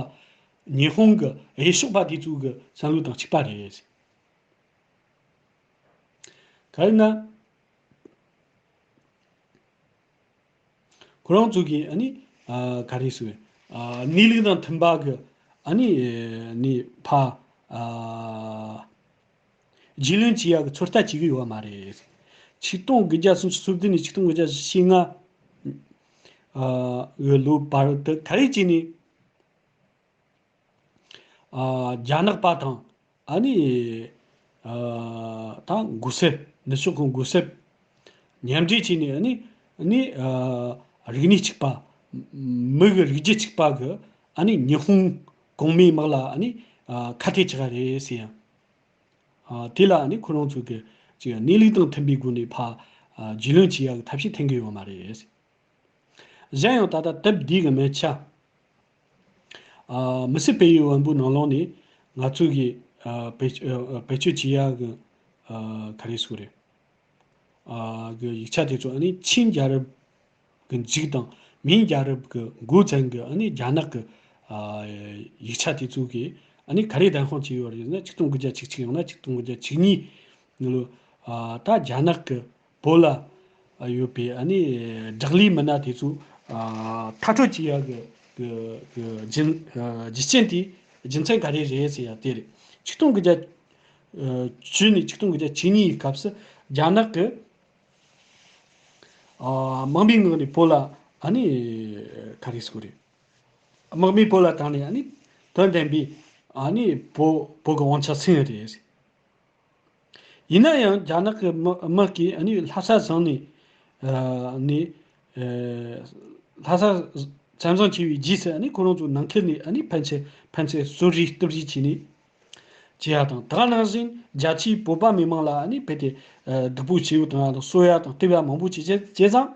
ཉི་ཧོང་གི་འོས་ཤོག་པ་དེ་ཚོའི་གི་བསམ་བློ་དང་གཅིག་པ་རེད། ག་རེ་ན། ཁོ་རང་ཚོ་གིས་ཨ་ནི་ཨ་ག་རེ་ཟེར་ཨ་གནས་ལུགས་དང་མཐུན་པ་གི་ཨ་ནི་ནི་ཕ་ཨ་ རྒྱུས་ལོན་བྱེད་ཡག་གི་ཚོད་ལྟ་བྱེད་ཀྱི་ཡོད་མ་རེད། ཆིག་སྟོང་དགུ་བརྒྱ་སུམ་ཅུ་སོ་བདུན་ནས་ཆིག་སྟོང་དགུ་བརྒྱ་བཞི་བཅུ་ཞེ་ལྔ་ཨ་གི་ལོའི་བར་དུ་ག་རེ་བྱས་ནས་ཨ་རྒྱ་ནག་པ་དང་ཨ་ནི་ཨ་ད་འགོ་ཁྲིད་ནུབ་ཕྱོགས་ཀྱི་འགོ་ཁྲིད་མཉམ་འབྲེལ་བྱས་ནས་ཨ་ནི་ཨ་ནི་ཨ་རིག་གནས་གཅིག་པ། མི་གི་རིགས་རྒྱུད་གཅིག་པ་གི་ཨ་ནི་ཉི་ཧོང་གོང་མའི་དམག་ལ་ཨ་ནི་ཨ་ཁ་གཏད་བཅག་རེད་ཟེར་ཡང་། ཨ་དེ་ལ་ཨ་ནི་ཁོ་རང་ཚོ་གི་ཅིག་གནས་ལུགས་དང་མཐུན་པའི་སྒོ་ནས་ཕར་ཨ་རྒྱུས་ལོན་བྱེད་ཡག་གི་ཐབས་ཤེས་འཐེན་གི་ཡོད་མ་རེད། གཞན་ཡང་ད་ལྟ་དེབ་འདི་གི་མིང་ཆ་ཨ་མི་སེར་སྤེལ་ཡུལ་བོན་པོའི་ནང་ལོགས་ནས་ང་ཚོ་གི་ཨ་བེད་ཨ་བེད་སྤྱོད་བྱེད་ཡག་གི་ཨ་ག་རེ་ཟེར་དགོས་རེད། ཨ་གི་ཡིག་ཆ་དེ་ཚོ་ཨ་ནི་ཆིན་རྒྱལ་རབས་གི་མཇུག་དང་མིང་རྒྱལ་རབས་ཀྱི་འགོ་ཚན་གྱི་ཨ་ནི་རྒྱ་ནག་གི་ཨ་ཡིག་ཆ་དེ་ཚོ་གིས་ཨ་ནི་ག་རེ་བདེན་དཔང་བྱས་ཡོད་རེད་ཟེར་ན། ཆིག་སྟོང་དགུ་བརྒྱ་བཅུ་གཅིག་ཡང་ན་ཆིག་སྟོང་དགུ་བརྒྱ་བཅུ་གཉིས་ལོ་ཨ་ད་རྒྱ་ནག་གི་བོད་ལ་ཡོད་པའི་ཨ་ནི་བསྒྲགས་ལས་མི་སྣ་དེ་ཚོ་ཨ་མཐར་སྐྲོད་བྱེད་ཡག་གི་གི་གི་རྒྱུ་ཨ་རྒྱུ་རྐྱེན་དེ་རྒྱུ་མཚན་ག་རེ་རེད་ཟེར་ཡ་དེ་རེད། ཆིག་སྟོང་དགུ་བརྒྱ་ཨ་བཅུ་ནས་ཆིག་སྟོང་དགུ་བརྒྱ་བཅུ་གཉིས་ཀྱི་སྐབས་སུ་རྒྱ་ནག་གི་ཨ་དམག་མིའི་ངོས་ནས་བོད་ལ་ཨ་ནི་ག་རེ་ཟེར་དགོས་རེད། དམག་མིས་བོད་ལ་བཏང་ནས་ཨ་ནི་དོན་ལྡན་པའི་ཨ་ནི་བོད་བོད་ཀྱི་དབང་ཆ་ཟིན་ཡོད་རེད། ཡིན་ན་ཡང་རྒྱ་ནག་གི་དམག་དམག་གིས་ཨ་ནི་ལྷ་ས་བཟུང་ནས་ཨ་ནི་ཨ་ལྷ་ས་མཚམས་བཟུང་བྱས་པའི་རྗེས་སུ་ཨ་ནི་ཁོ་རང་ཚོ་ནང་ཁུལ་ནས་ཨ་ནི་ཕན་ཚུན་ཕན་ཚུན་གསོད་རེས་གཏུབ་རེས་བྱས་ནས་བྱེད་ཡ་དང་། དེ་ག་ནང་བཞིན་རྒྱ་ཆེའི་བོད་པ་མི་མང་ལ་ཨ་ནི་རྦད་དེ་ཨ་སྡུག་པོ་བྱས་ཡོད་དང་གསོད་ཡ་དང་གཏུབ་ཡ་མང་པོ་བྱས་བྱས་བྱས་ཙང་།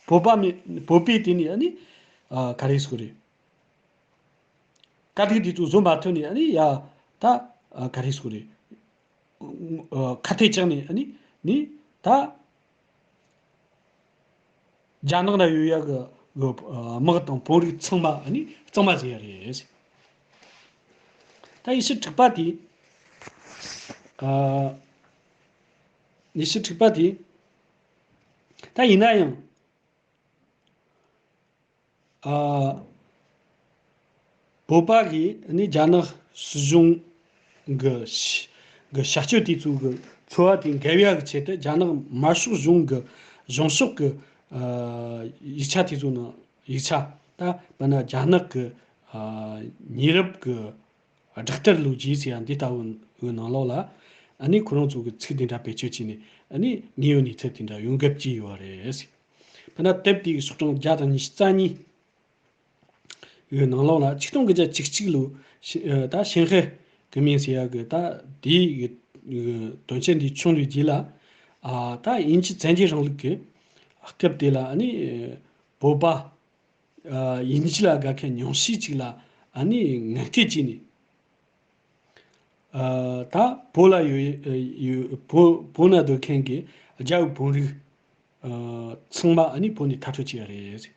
བོད་པ་མི་བོད་པས་དེ་ནས་ཨ་ནི་ཨ་ག་རེ་ཟེར་དགོས་རེད། དཀའ་སྡུག་དེ་ཚོ་བཟོད་མ་ཐུབ་ནས་ཨ་ནི་ཡ་ད་ཨ་ག་རེ་ཟེར་དགོས་རེད། ཨ་ཁ་གཏད་བཅག་ནས་ཨ་ནི་ནི་ད་རྒྱ་ནག་ན་ཡོད་ཡ་གི་གི་ཨ་དམག་དང་བོད་རིགས་ཚང་མ་ཨ་ནི་གཙང་མ་བཟོས་ཡ་རེད། ད་ཉི་ཤུ་དྲུག་པ་དེ་ཨ་ཉི་ཤུ་དྲུག་པ་དེ་ད་ཡིན་ན་ཡང་། ཨ་བོད་པ་གིས་ནི་རྒྱ་ནག་སྲིད་གཞུང་གི་གི་བྱ་སྤྱོད་དེ་ཚོ་གི་འཚོ་བ་དེ་འགལ་བ་གི་ཆེད་དུ་རྒྱ་ནག་དམར་ཤོག་གཞུང་གི་གཞུང་ཕྱོགས་ཀྱི་ཨ་ཡིག་ཆ་དེ་ཚོ་ནང་ཡིག་ཆ་ད་དཔེར་ན་རྒྱ་ནག་གི་ཨ་ཉེ་རབས་ཀྱི་སྦྲག་ལྟར་ལོ་རྒྱུས་ཟེར་ཡ་འདི་ལྟ་བུའི་ནང་ལོགས་ལ་ཨ་ནི་ཁོ་རང་ཚོ་གི་ཚིག་དེ་འདྲ་བེད་སྤྱོད་བྱས་ནས་ཨ་ནི་དངོས་ཡོད་གནས་ཚུལ་དེ་འདྲ་ཡོང་འབབ་ཀྱི་ཡོད་རེད། དཔེར་ན་དེབ་དེའི་ཤོག་གྲངས་བརྒྱ་དང་ཉི་ཤུ་རྩ་གཉིས་ཡོད་ནང་ལོགས་ལ་ཆིག་སྟོང་དགུ་བརྒྱ་བཅུ་གཅིག་ལོ་ཤི་ཨ་ད་ཞིན་ཧེ་གི་མིང་ཟེར་ཡ་གི་ད་དེའི་གི་དོན་ཆེན་འདི་བྱུང་བའི་རྗེས་ལ་ཨ་ད་དབྱིན་ཇི་བཙན་རྒྱལ་རིང་ལུགས་ཀྱི་སྐབས་དེ་ལ་ཨ་ནི་བོད་པ་ཨ་དབྱིན་ཇི་ལ་དགའ་མཁན་ཉུང་ཤས་ཅིག་ལ་ཨ་ནི་ངན་སྐད་བྱས་ནས། ཨ་ད་བོད་ལ་ཡོད་ཡོད་བོད་བོད་ན་སྡོད་མཁན་གྱི་རྒྱ་བོད་བོད་རིགས་ཨ་ཚང་མ་ཨ་ནི་བོད་ནས་མཐར་སྐྲོད་བྱས་ཡ་རེད།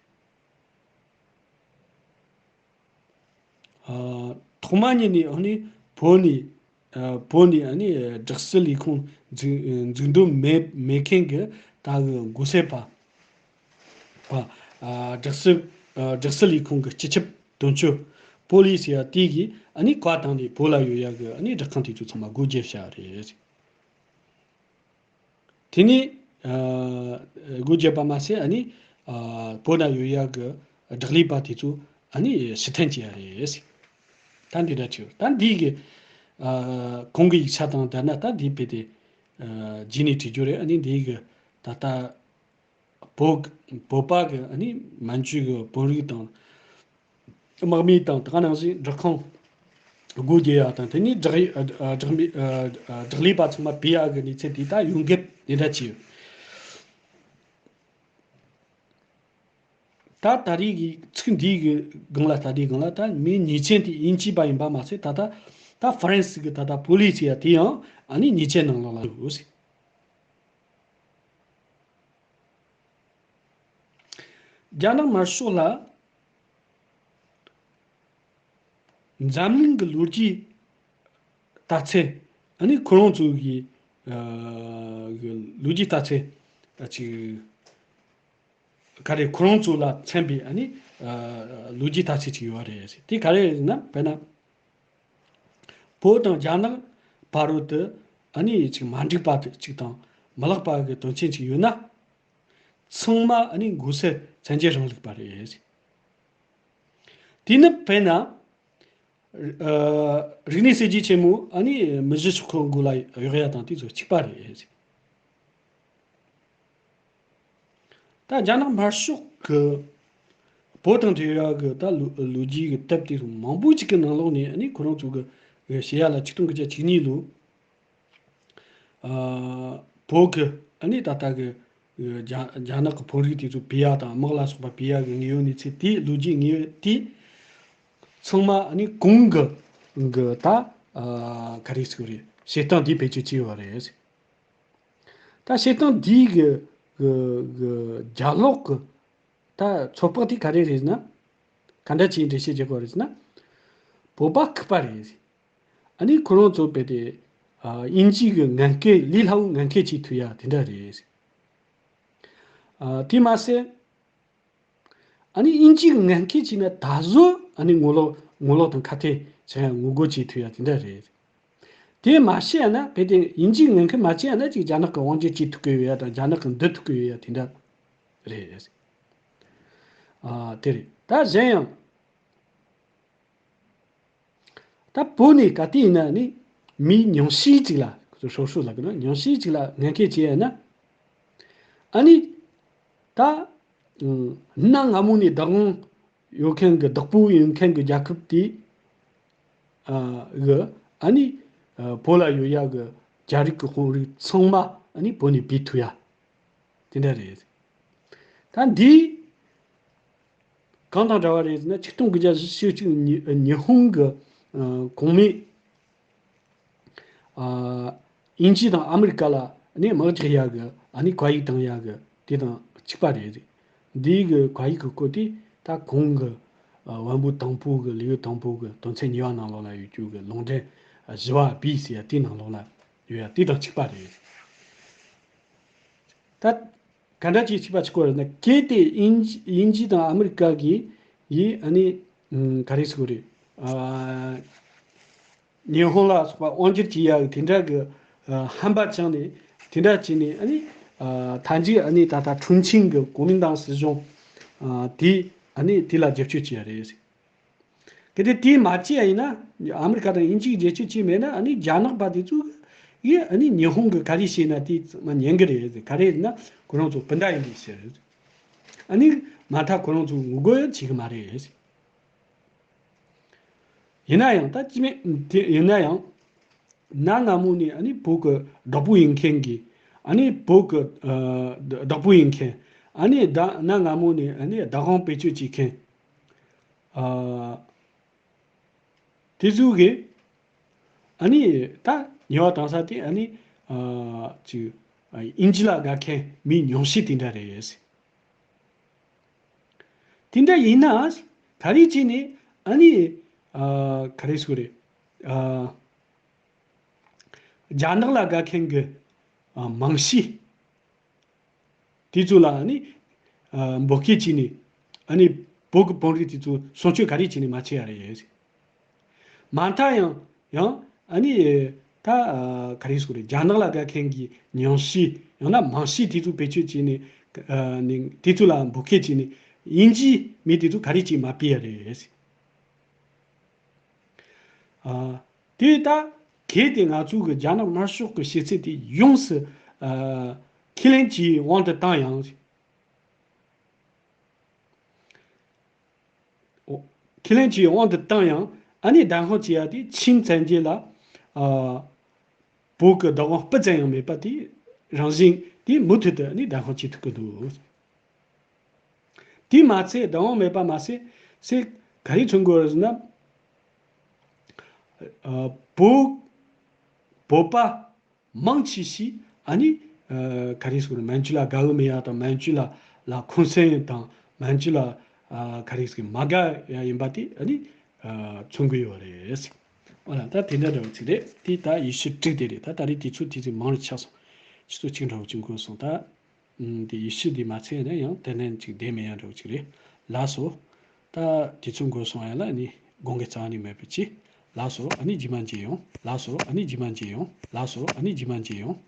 ཨ་ཐོག་མ་ཉིད་ནས་ཨ་ནི་བོད་ནས་ཨ་བོད་ནས་ཨ་ནི་སྦྲག་སྲིད་ལས་ཁུངས་འཛུགས་འཛུགས་འདོད་མེད་མེད་མཁན་གྱི་ད་གི་འགོ་ཁྲིད་པ་པ་ཨ་སྦྲག་སྲིད་ཨ་སྦྲག་སྲིད་ལས་ཁུངས་ཀྱི་སྤྱི་ཁྱབ་དོན་གཅོད་པོ་ལི་སི་ཡ་དེ་གིས་ཨ་ནི་བཀའ་བཏང་ནས་བོད་ལ་ཡོད་ཡ་གི་ཨ་ནི་སྦྲག་ཁང་དེ་ཚོ་ཚང་མ་སྒོ་བརྒྱབ་བཞག་རེད། དེ་ནས་ཨ་སྒོ་བརྒྱབ་པ་མ་ཟད་ཨ་ནི་ཨ་བོད་ན་ཡོད་ཡ་གི་སྦྲག་ལས་པ་དེ་ཚོ་ཨ་ནི་ཕྱིར་འཐེན་བྱས་ཡ་རེད། ད་འདི་འདྲ་བྱས། ད་འདི་གི་ཨ་གོང་གི་ཡིག་ཆ་དང་བསྡུར་ན་ད་འདི་དཔེ་དེ་ཨ་རྗེས་ནས་བྲིས་རྒྱུ་རེད། ཨ་ནི་འདི་གི་ད་ལྟ་བོད་བོད་པ་གི་ཨ་ནི་མན་ཇུ་གི་བོད་རིགས་དང་དམག་མི་དང་དེ་ག་ནང་བཞིན་སྦྲག་ཁང་སྒོ་རྒྱག་ཡ་དང་དེ་ནས་སྦྲག་ཡིག་ཨ་ཨ་སྦྲག་མི་ཨ་ཨ་སྦྲག་ལས་པ་ཚང་མ་ཕུད་ཡ་གི་གནས་ཚུལ་དེ་ད་ཡོང་འབབ་དེ་འདྲ་བྱས་ཡོད། ད་ད་རེས་ཀྱི་ཚིག་འདིའི་གི་སྒང་ལ་ད་ལྟའི་སྒང་ལ་ད་མིའི་ཉེས་ཅན་དེ་དབྱིན་ཇི་པ་ཡིན་པ་མ་ཟད་ད་ལྟ་ད་ཧྥ་རན་སི་གི་ད་ལྟ་པོ་ལི་སི་ཡ་དེ་ཡང་ཨ་ནི་ཉེས་ཅན་ནང་ལོགས་ལ་ཡོད་ཟེར། རྒྱ་ནག་དམར་ཤོག་ལ་འཛམ་གླིང་གི་ལོ་རྒྱུས་ལྟ་ཚུལ་ཨ་ནི་ཁོ་རང་ཚོ་གི་ཨ་གི་ལོ་རྒྱུས་ལྟ་ཚུལ་ཨ་ཅིག་ག་རེ་ཁོ་རང་ཚོ་ལ་མཚོན་པའི་ཨ་ནི་ཨ་ལོ་རྒྱུས་ལྟ་ཚུལ་ཅིག་ཡོད་རེད། དེ་ག་རེ་ཡིན་ན་དཔེར་ན་བོད་དང་རྒྱ་ནག་བར་དུ་ ཨ་ནི་ཅིག་མ་འགྲིག་པ་ཅིག་དང་མི་ལེགས་པ་གི་དོན་རྐྱེན་ཅིག་ཡོད་ན། ཚང་མ་ཨ་ནི་མགོ་སེར་བཙན་རྒྱལ་རིང་ལུགས་པ་རེད། དེ་ནི་དཔེར་ན། ཨ། རིག་གནས་གསར་བརྗེ་ཆེན་མོ་ཨ་ནི་མི་བཞི་ཤོག་ཁག་མགོ་ལ་གཡོག་ཡ་དང་དེ་ཚོ་གཅིག་པ་རེད། ད་རྒྱ་ནག་དམར་ཤོག་གི་བོད་དང་འབྲེལ་བ་གི་ད་ལོ་ལོ་རྒྱུས་ཀྱི་དེབ་དེ་ཚོ་མང་པོ་ཅིག་གི་ནང་ལོགས་ནས་ཨ་ནི་ཁོ་རང་ཚོ་གི་བཤད་ཡ་ལ་ཆིག་སྟོང་དགུ་བརྒྱ་བཅུ་གཉིས་ལོ། ཨ། བོད་ཀྱི་ཨ་ནི་ད་ལྟ་གི་རྒྱ་རྒྱ་ནག་གི་བོད་རིགས་དེ་ཚོ་སྦས་ཡ་དང་དམག་ལ་སོགས་པ་སྦས་ཡ་གི་དངོས་ཡོད་གནས་ཚུལ་དེ་ལོ་རྒྱུས་དངོས་ཡོད་དེ་ཚང་མ་ཨ་ནི་གོང་གི་གི་ད་ཨ་ག་རེ་ཟེར་དགོས་རེད། བཤད་སྟངས་དེ་བེད་སྤྱོད་བྱས་ཡོད་རེད། ད་བཤད་སྟངས་དེའི་གི་གི་གི་རྒྱབ་ལོགས་གི་ད་ཚོད་དཔག་དེ་ག་རེ་རེད་ཟེར་ན། ག་འདྲ་ཅིག་འགྲེལ་བཤད་བྱེད་དགོས་རེད་ཟེར་ན། བོད་པ་ཁུག་པ་རེད། ཨ་ནི་ཁོ་རང་ཚོ་རྦད་དེ་ཨ་དབྱིན་ཇི་གི་ངན་སྐད་ལས་སླ་བོ་ངན་སྐད་ཅིག་ཐོས་ཡ་དེ་འདྲ་རེད། ཨ་དེ་མ་ཟད་ཨ་ནི་དབྱིན་ཇི་གི་ངན་སྐད་ཅིག་ན་ད་གཟོད་ཨ་ནི་ངོ་ལོག་ངོ་ལོག་དང་ཁ་གཏད་བྱེད་ཡ་ངོ་རྒོལ་ཅིག་ཐོས་ཡ་དེ་འདྲ་རེད། དེ་མ་བཤད་ན་རྦད་དེ་དབྱིན་ཇི་གི་ངན་སྐད་མ་བཤད་ན་ཅིག་རྒྱ་ནག་གི་དབང་སྒྱུར་བྱེད་ཐུབ་ཀྱི་ཡོད་ཡ་དང་རྒྱ་ནག་གི་འདུལ་ཐུབ་ཀྱི་ཡོད་ཡ་དེ་འདྲ་རེད། ཨ་དེ་རེད། ད་གཞན་ཡང་། ད་བོད་ནས་ག་དུས་ཡིན་ན་ནི་མི་ཉུང་ཤས་ཅིག་ལ་སོ་སོ་ལ་གི་ན་ཉུང་ཤས་ཅིག་ལ་ངན་སྐད་བྱས་ཡ་ན། ཨ་ནི་ད་གནའ་སྔ་མོ་ནས་བདག་དབང་ཡོད་མཁན་གྱི་བདག་པོ་ཡིན་མཁན་གྱི་རྒྱལ་ཁབ་དེ་གི་ཨ་ནི་བོད་ལ་ཡོད་ཡ་གི་རྒྱ་རིགས་ཀྱི་དཔོན་རིགས་ཚང་མ་ཨ་ནི་བོད་ནས་བུད་ཐུབ་ཡ་དེ་འདྲ་རེད། ད་འདི་གང་དང་འདྲ་བ་རེད་ཟེར་ན། ཆིག་སྟོང་དགུ་བརྒྱ་བཞི་བཅུ་ཞེ་གཅིག་ཉི་ཉི་ཧོང་གི་ཨ་གོང་མས་ཨ་དབྱིན་ཇི་དང་ཨ་མི་རི་ཀ་ལ་ཨ་ནི་དམག་རྒྱག་ཡག་གི་ཨ་ནི་བཀའ་ཡིག་བཏང་ཡག་གི་དེ་དང་གཅིག་པ་རེད། འདིའི་གི་བཀའ་ཡིག་གི་སྐོར་དེ་ད་གོང་གི་ཨ་དབང་པོ་དང་པོ་གི་ལེའུ་དང་པོ་གི་དོན་ཚན་གཉིས་པ་ནང་ལོགས་ལ་ཡོད་རྒྱུ་གི་ལུང་འདྲེན་བཞི་པ་བི་ཟེར་ཡ་དེའི་ནང་ལོགས་ལ་ཡོད་ཡ་དེ་དང་གཅིག་པ་རེད། ད་ག་འདྲ་ཅིག་བྱས་པ་ཆགས་ཀྱི་ཡོད་རེད་ན། གལ་ཏེ་དབྱིན་ཇི་དབྱིན་ཇི་དང་ཨ་མི་རི་ཀ་གིས་ཡིས་ཨ་ནི་ཨམ་ག་རེ་ཟེར་དགོས་རེད། ཨ་ཉི་ཧོང་ལ་སོགས་པ་དབང་སྒྱུར་བྱེད་ཡག་གི་དེ་འདྲ་གི་ཨ་ཧམ་པ་བཅངས་ནས་དེ་འདྲ་བྱས་ནས་ཨ་ནི་ཨ་མཐའ་མཇུག་ཨ་ནི་ད་ལྟ་ཁྲུང་ཆིང་གི་国民党སྲིད་གཞུང་ཨ་དེ་ཨ་ནི་དེ་ལ་རྒྱབ་སྐྱོར་བྱས་ཡ་རེད། གལ་ཏེ་དེ་མ་བྱས་ཡིན་ན། ཨ་མི་རི་ཀ་དང་དབྱིན་ཇིས་རྒྱབ་སྐྱོར་བྱས་མེད་ན། ཨ་ནི་རྒྱ་ནག་པ་དེ་ཚོ་གིས་ཨ་ནི་ཉི་ཧོང་གིས་ག་རེ་བྱས་ན་དེ་ཚང་མ་ཉན་གི་རེད། ག་རེ་ཡིན་ན་ཁོ་རང་ཚོ་སྤུན་ཟླ་ཡིན་པའི་ཕྱིར། ཨ་ནི་མ་མཐའ་ཁོ་རང་ཚོ་ངོ་རྒོལ་བྱེད་གི་མ་རེད། ཡིན་ན་ཡང་ད་ཅི་མེད་དེ་ཡིན་ན་ཡང་། གནའ་སྔ་མོ་ནས་ཨ་ནི་བོད་ཀྱི་བདག་པོ་ཡིན་མཁན་གྱི། ཨ་ནི་བོད་ཀྱི་ཨ་བདག་པོ་ཡིན་མཁན། ཨ་ནི་ད་གནའ་སྔ་མོ་ནས་ཨ་ནི་བདག་དབང་བེད་སྤྱོད་བྱེད་མཁན། ཨ་དེ་ཚོ་གིས་ཨ་ནི་ད་ཉེས་པ་བཏང་ས་དེ་ཨ་ནི་ཨ་ཅིག་ཨ་དབྱིན་ཇི་ལ་དགའ་མཁན་མི་ཉུང་ཤས་དེ་འདྲ་རེད། དེ་འདྲ་ཡིན་ན་ག་རེ་བྱས་ནས་ཨ་ནི་ཨ་ག་རེ་ཟེར་དགོས་རེད། ཨ་རྒྱ་ནག་ལ་དགའ་མཁན་གྱི་ཨ་མང་ཤས་དེ་ཚོ་ལ་ཨ་ནི་ཨ་འབོད་སྐུལ་བྱས་ནས་ཨ་ནི་བོད་ཀྱི་དཔོན་རིགས་དེ་ཚོ་སྲུང་སྐྱོབ་ག་རེ་བྱས་ནས་མ་བྱས་ཡ་རེད། མ་མཐའ་ཡང་ཡང་ཨ་ནི་ད་ཨ་ག་རེ་ཟེར་དགོས་རེད། རྒྱ་ནག་ལ་དགའ་མཁན་གྱི་ཉུང་ཤས་ཡང་ན་མང་ཤས་དེ་ཚོ་བེད་སྤྱོད་བྱས་ནས་ཨ་ནི་དེ་ཚོ་ལ་འབོད་སྐུལ་བྱས་ནས་དབྱིན་ཇིའི་མི་དེ་ཚོ་ག་རེ་བྱས་མ་ཕུད་ཡ་རེད། ཨ་དེ་ད་གལ་ཏེ་ང་ཚོ་གི་རྒྱ་ནག་དམར་ཤོག་གི་བྱེད་ཚུལ་དེ་ཡོངས་སུ་ཨ་ཁས་ལེན་གྱི་དབང་དུ་བཏང་ཡང་། ཁས་ལེན་གྱི་དབང་དུ་བཏང་ཡང་ཨ་ནི་བདག་དབང་བྱེད་ཡ་དེ་ཆིང་བཙན་རྒྱལ་ལ་ཨ་བོད་ཀྱི་བདག་དབང་སྤུ་ཙམ་ཡང་མེད་པ་དེ་རང་བཞིན་དེ་མུ་མཐུད་དུ་ཨ་ནི་བདག་དབང་བྱེད་ཐུབ་ཀྱི་འདུག། དེ་མ་ཚད་བདག་དབང་མེད་པ་མ་ཟད་ཟད་ག་རེ་མཚོན་དགོས་རེད་ཟེར་ན། ཨ་བོད་བོད་པ་མང་ཆེ་ཤོས་ཨ་ནི་ཨ་ག་རེ་ཟེར་དགོས་རེད། མན་ཇུ་ལ་དགའ་བོ་མེད་ཡ་དང་མན་ཇུ་ལ་ལ་འཁོན་སེམས་དང་མན་ཇུ་ལ་ཨ་ག་རེ་ཟེར་མ་དགའ་ཡ་ཡིན་པ་དེ་ཨ་ནི་ཨ་མཚོན་གྱི་ཡོད་རེད། འོ་ན་ད་དེ་འདྲ་འདྲ་བོ་ཅིག་རེད། དེ་ད་ཡེ་ཤུ་དྲུག་དེ་རེད། ད་ད་རེས་དུས་ཚོད་དེ་ཚོ་མང་རུ་ཆགས་སོང་། ཆུ་ཚོད་གཅིག་འདྲ་བོ་ཅིག་འགོར་སོང་ད། ཨུམ། དེ་ཡེ་ཤུ་དེ་མ་ཚད་ན་ཡང་དེ་ནས་ཅིག་བསྡད་མེད་ཡ་འདྲ་བོ་ཅིག་རེད། ལགས་སོ། ད་དུས་ཚོད་འགོར་སོང་ཡ་ལ་ནི་དགོངས་འགལ་རྩ་བ་ནས་མེད་པ་ཅིག། ལགས་སོ། ཨ་ནི་རྗེས་མ་མཇལ་ཡོང་། ལགས་སོ། ཨ་ནི་རྗེས་མ་མཇལ་ཡོང་། ལགས་སོ། ཨ་ནི་རྗེས་མ་མཇལ་ཡོང་།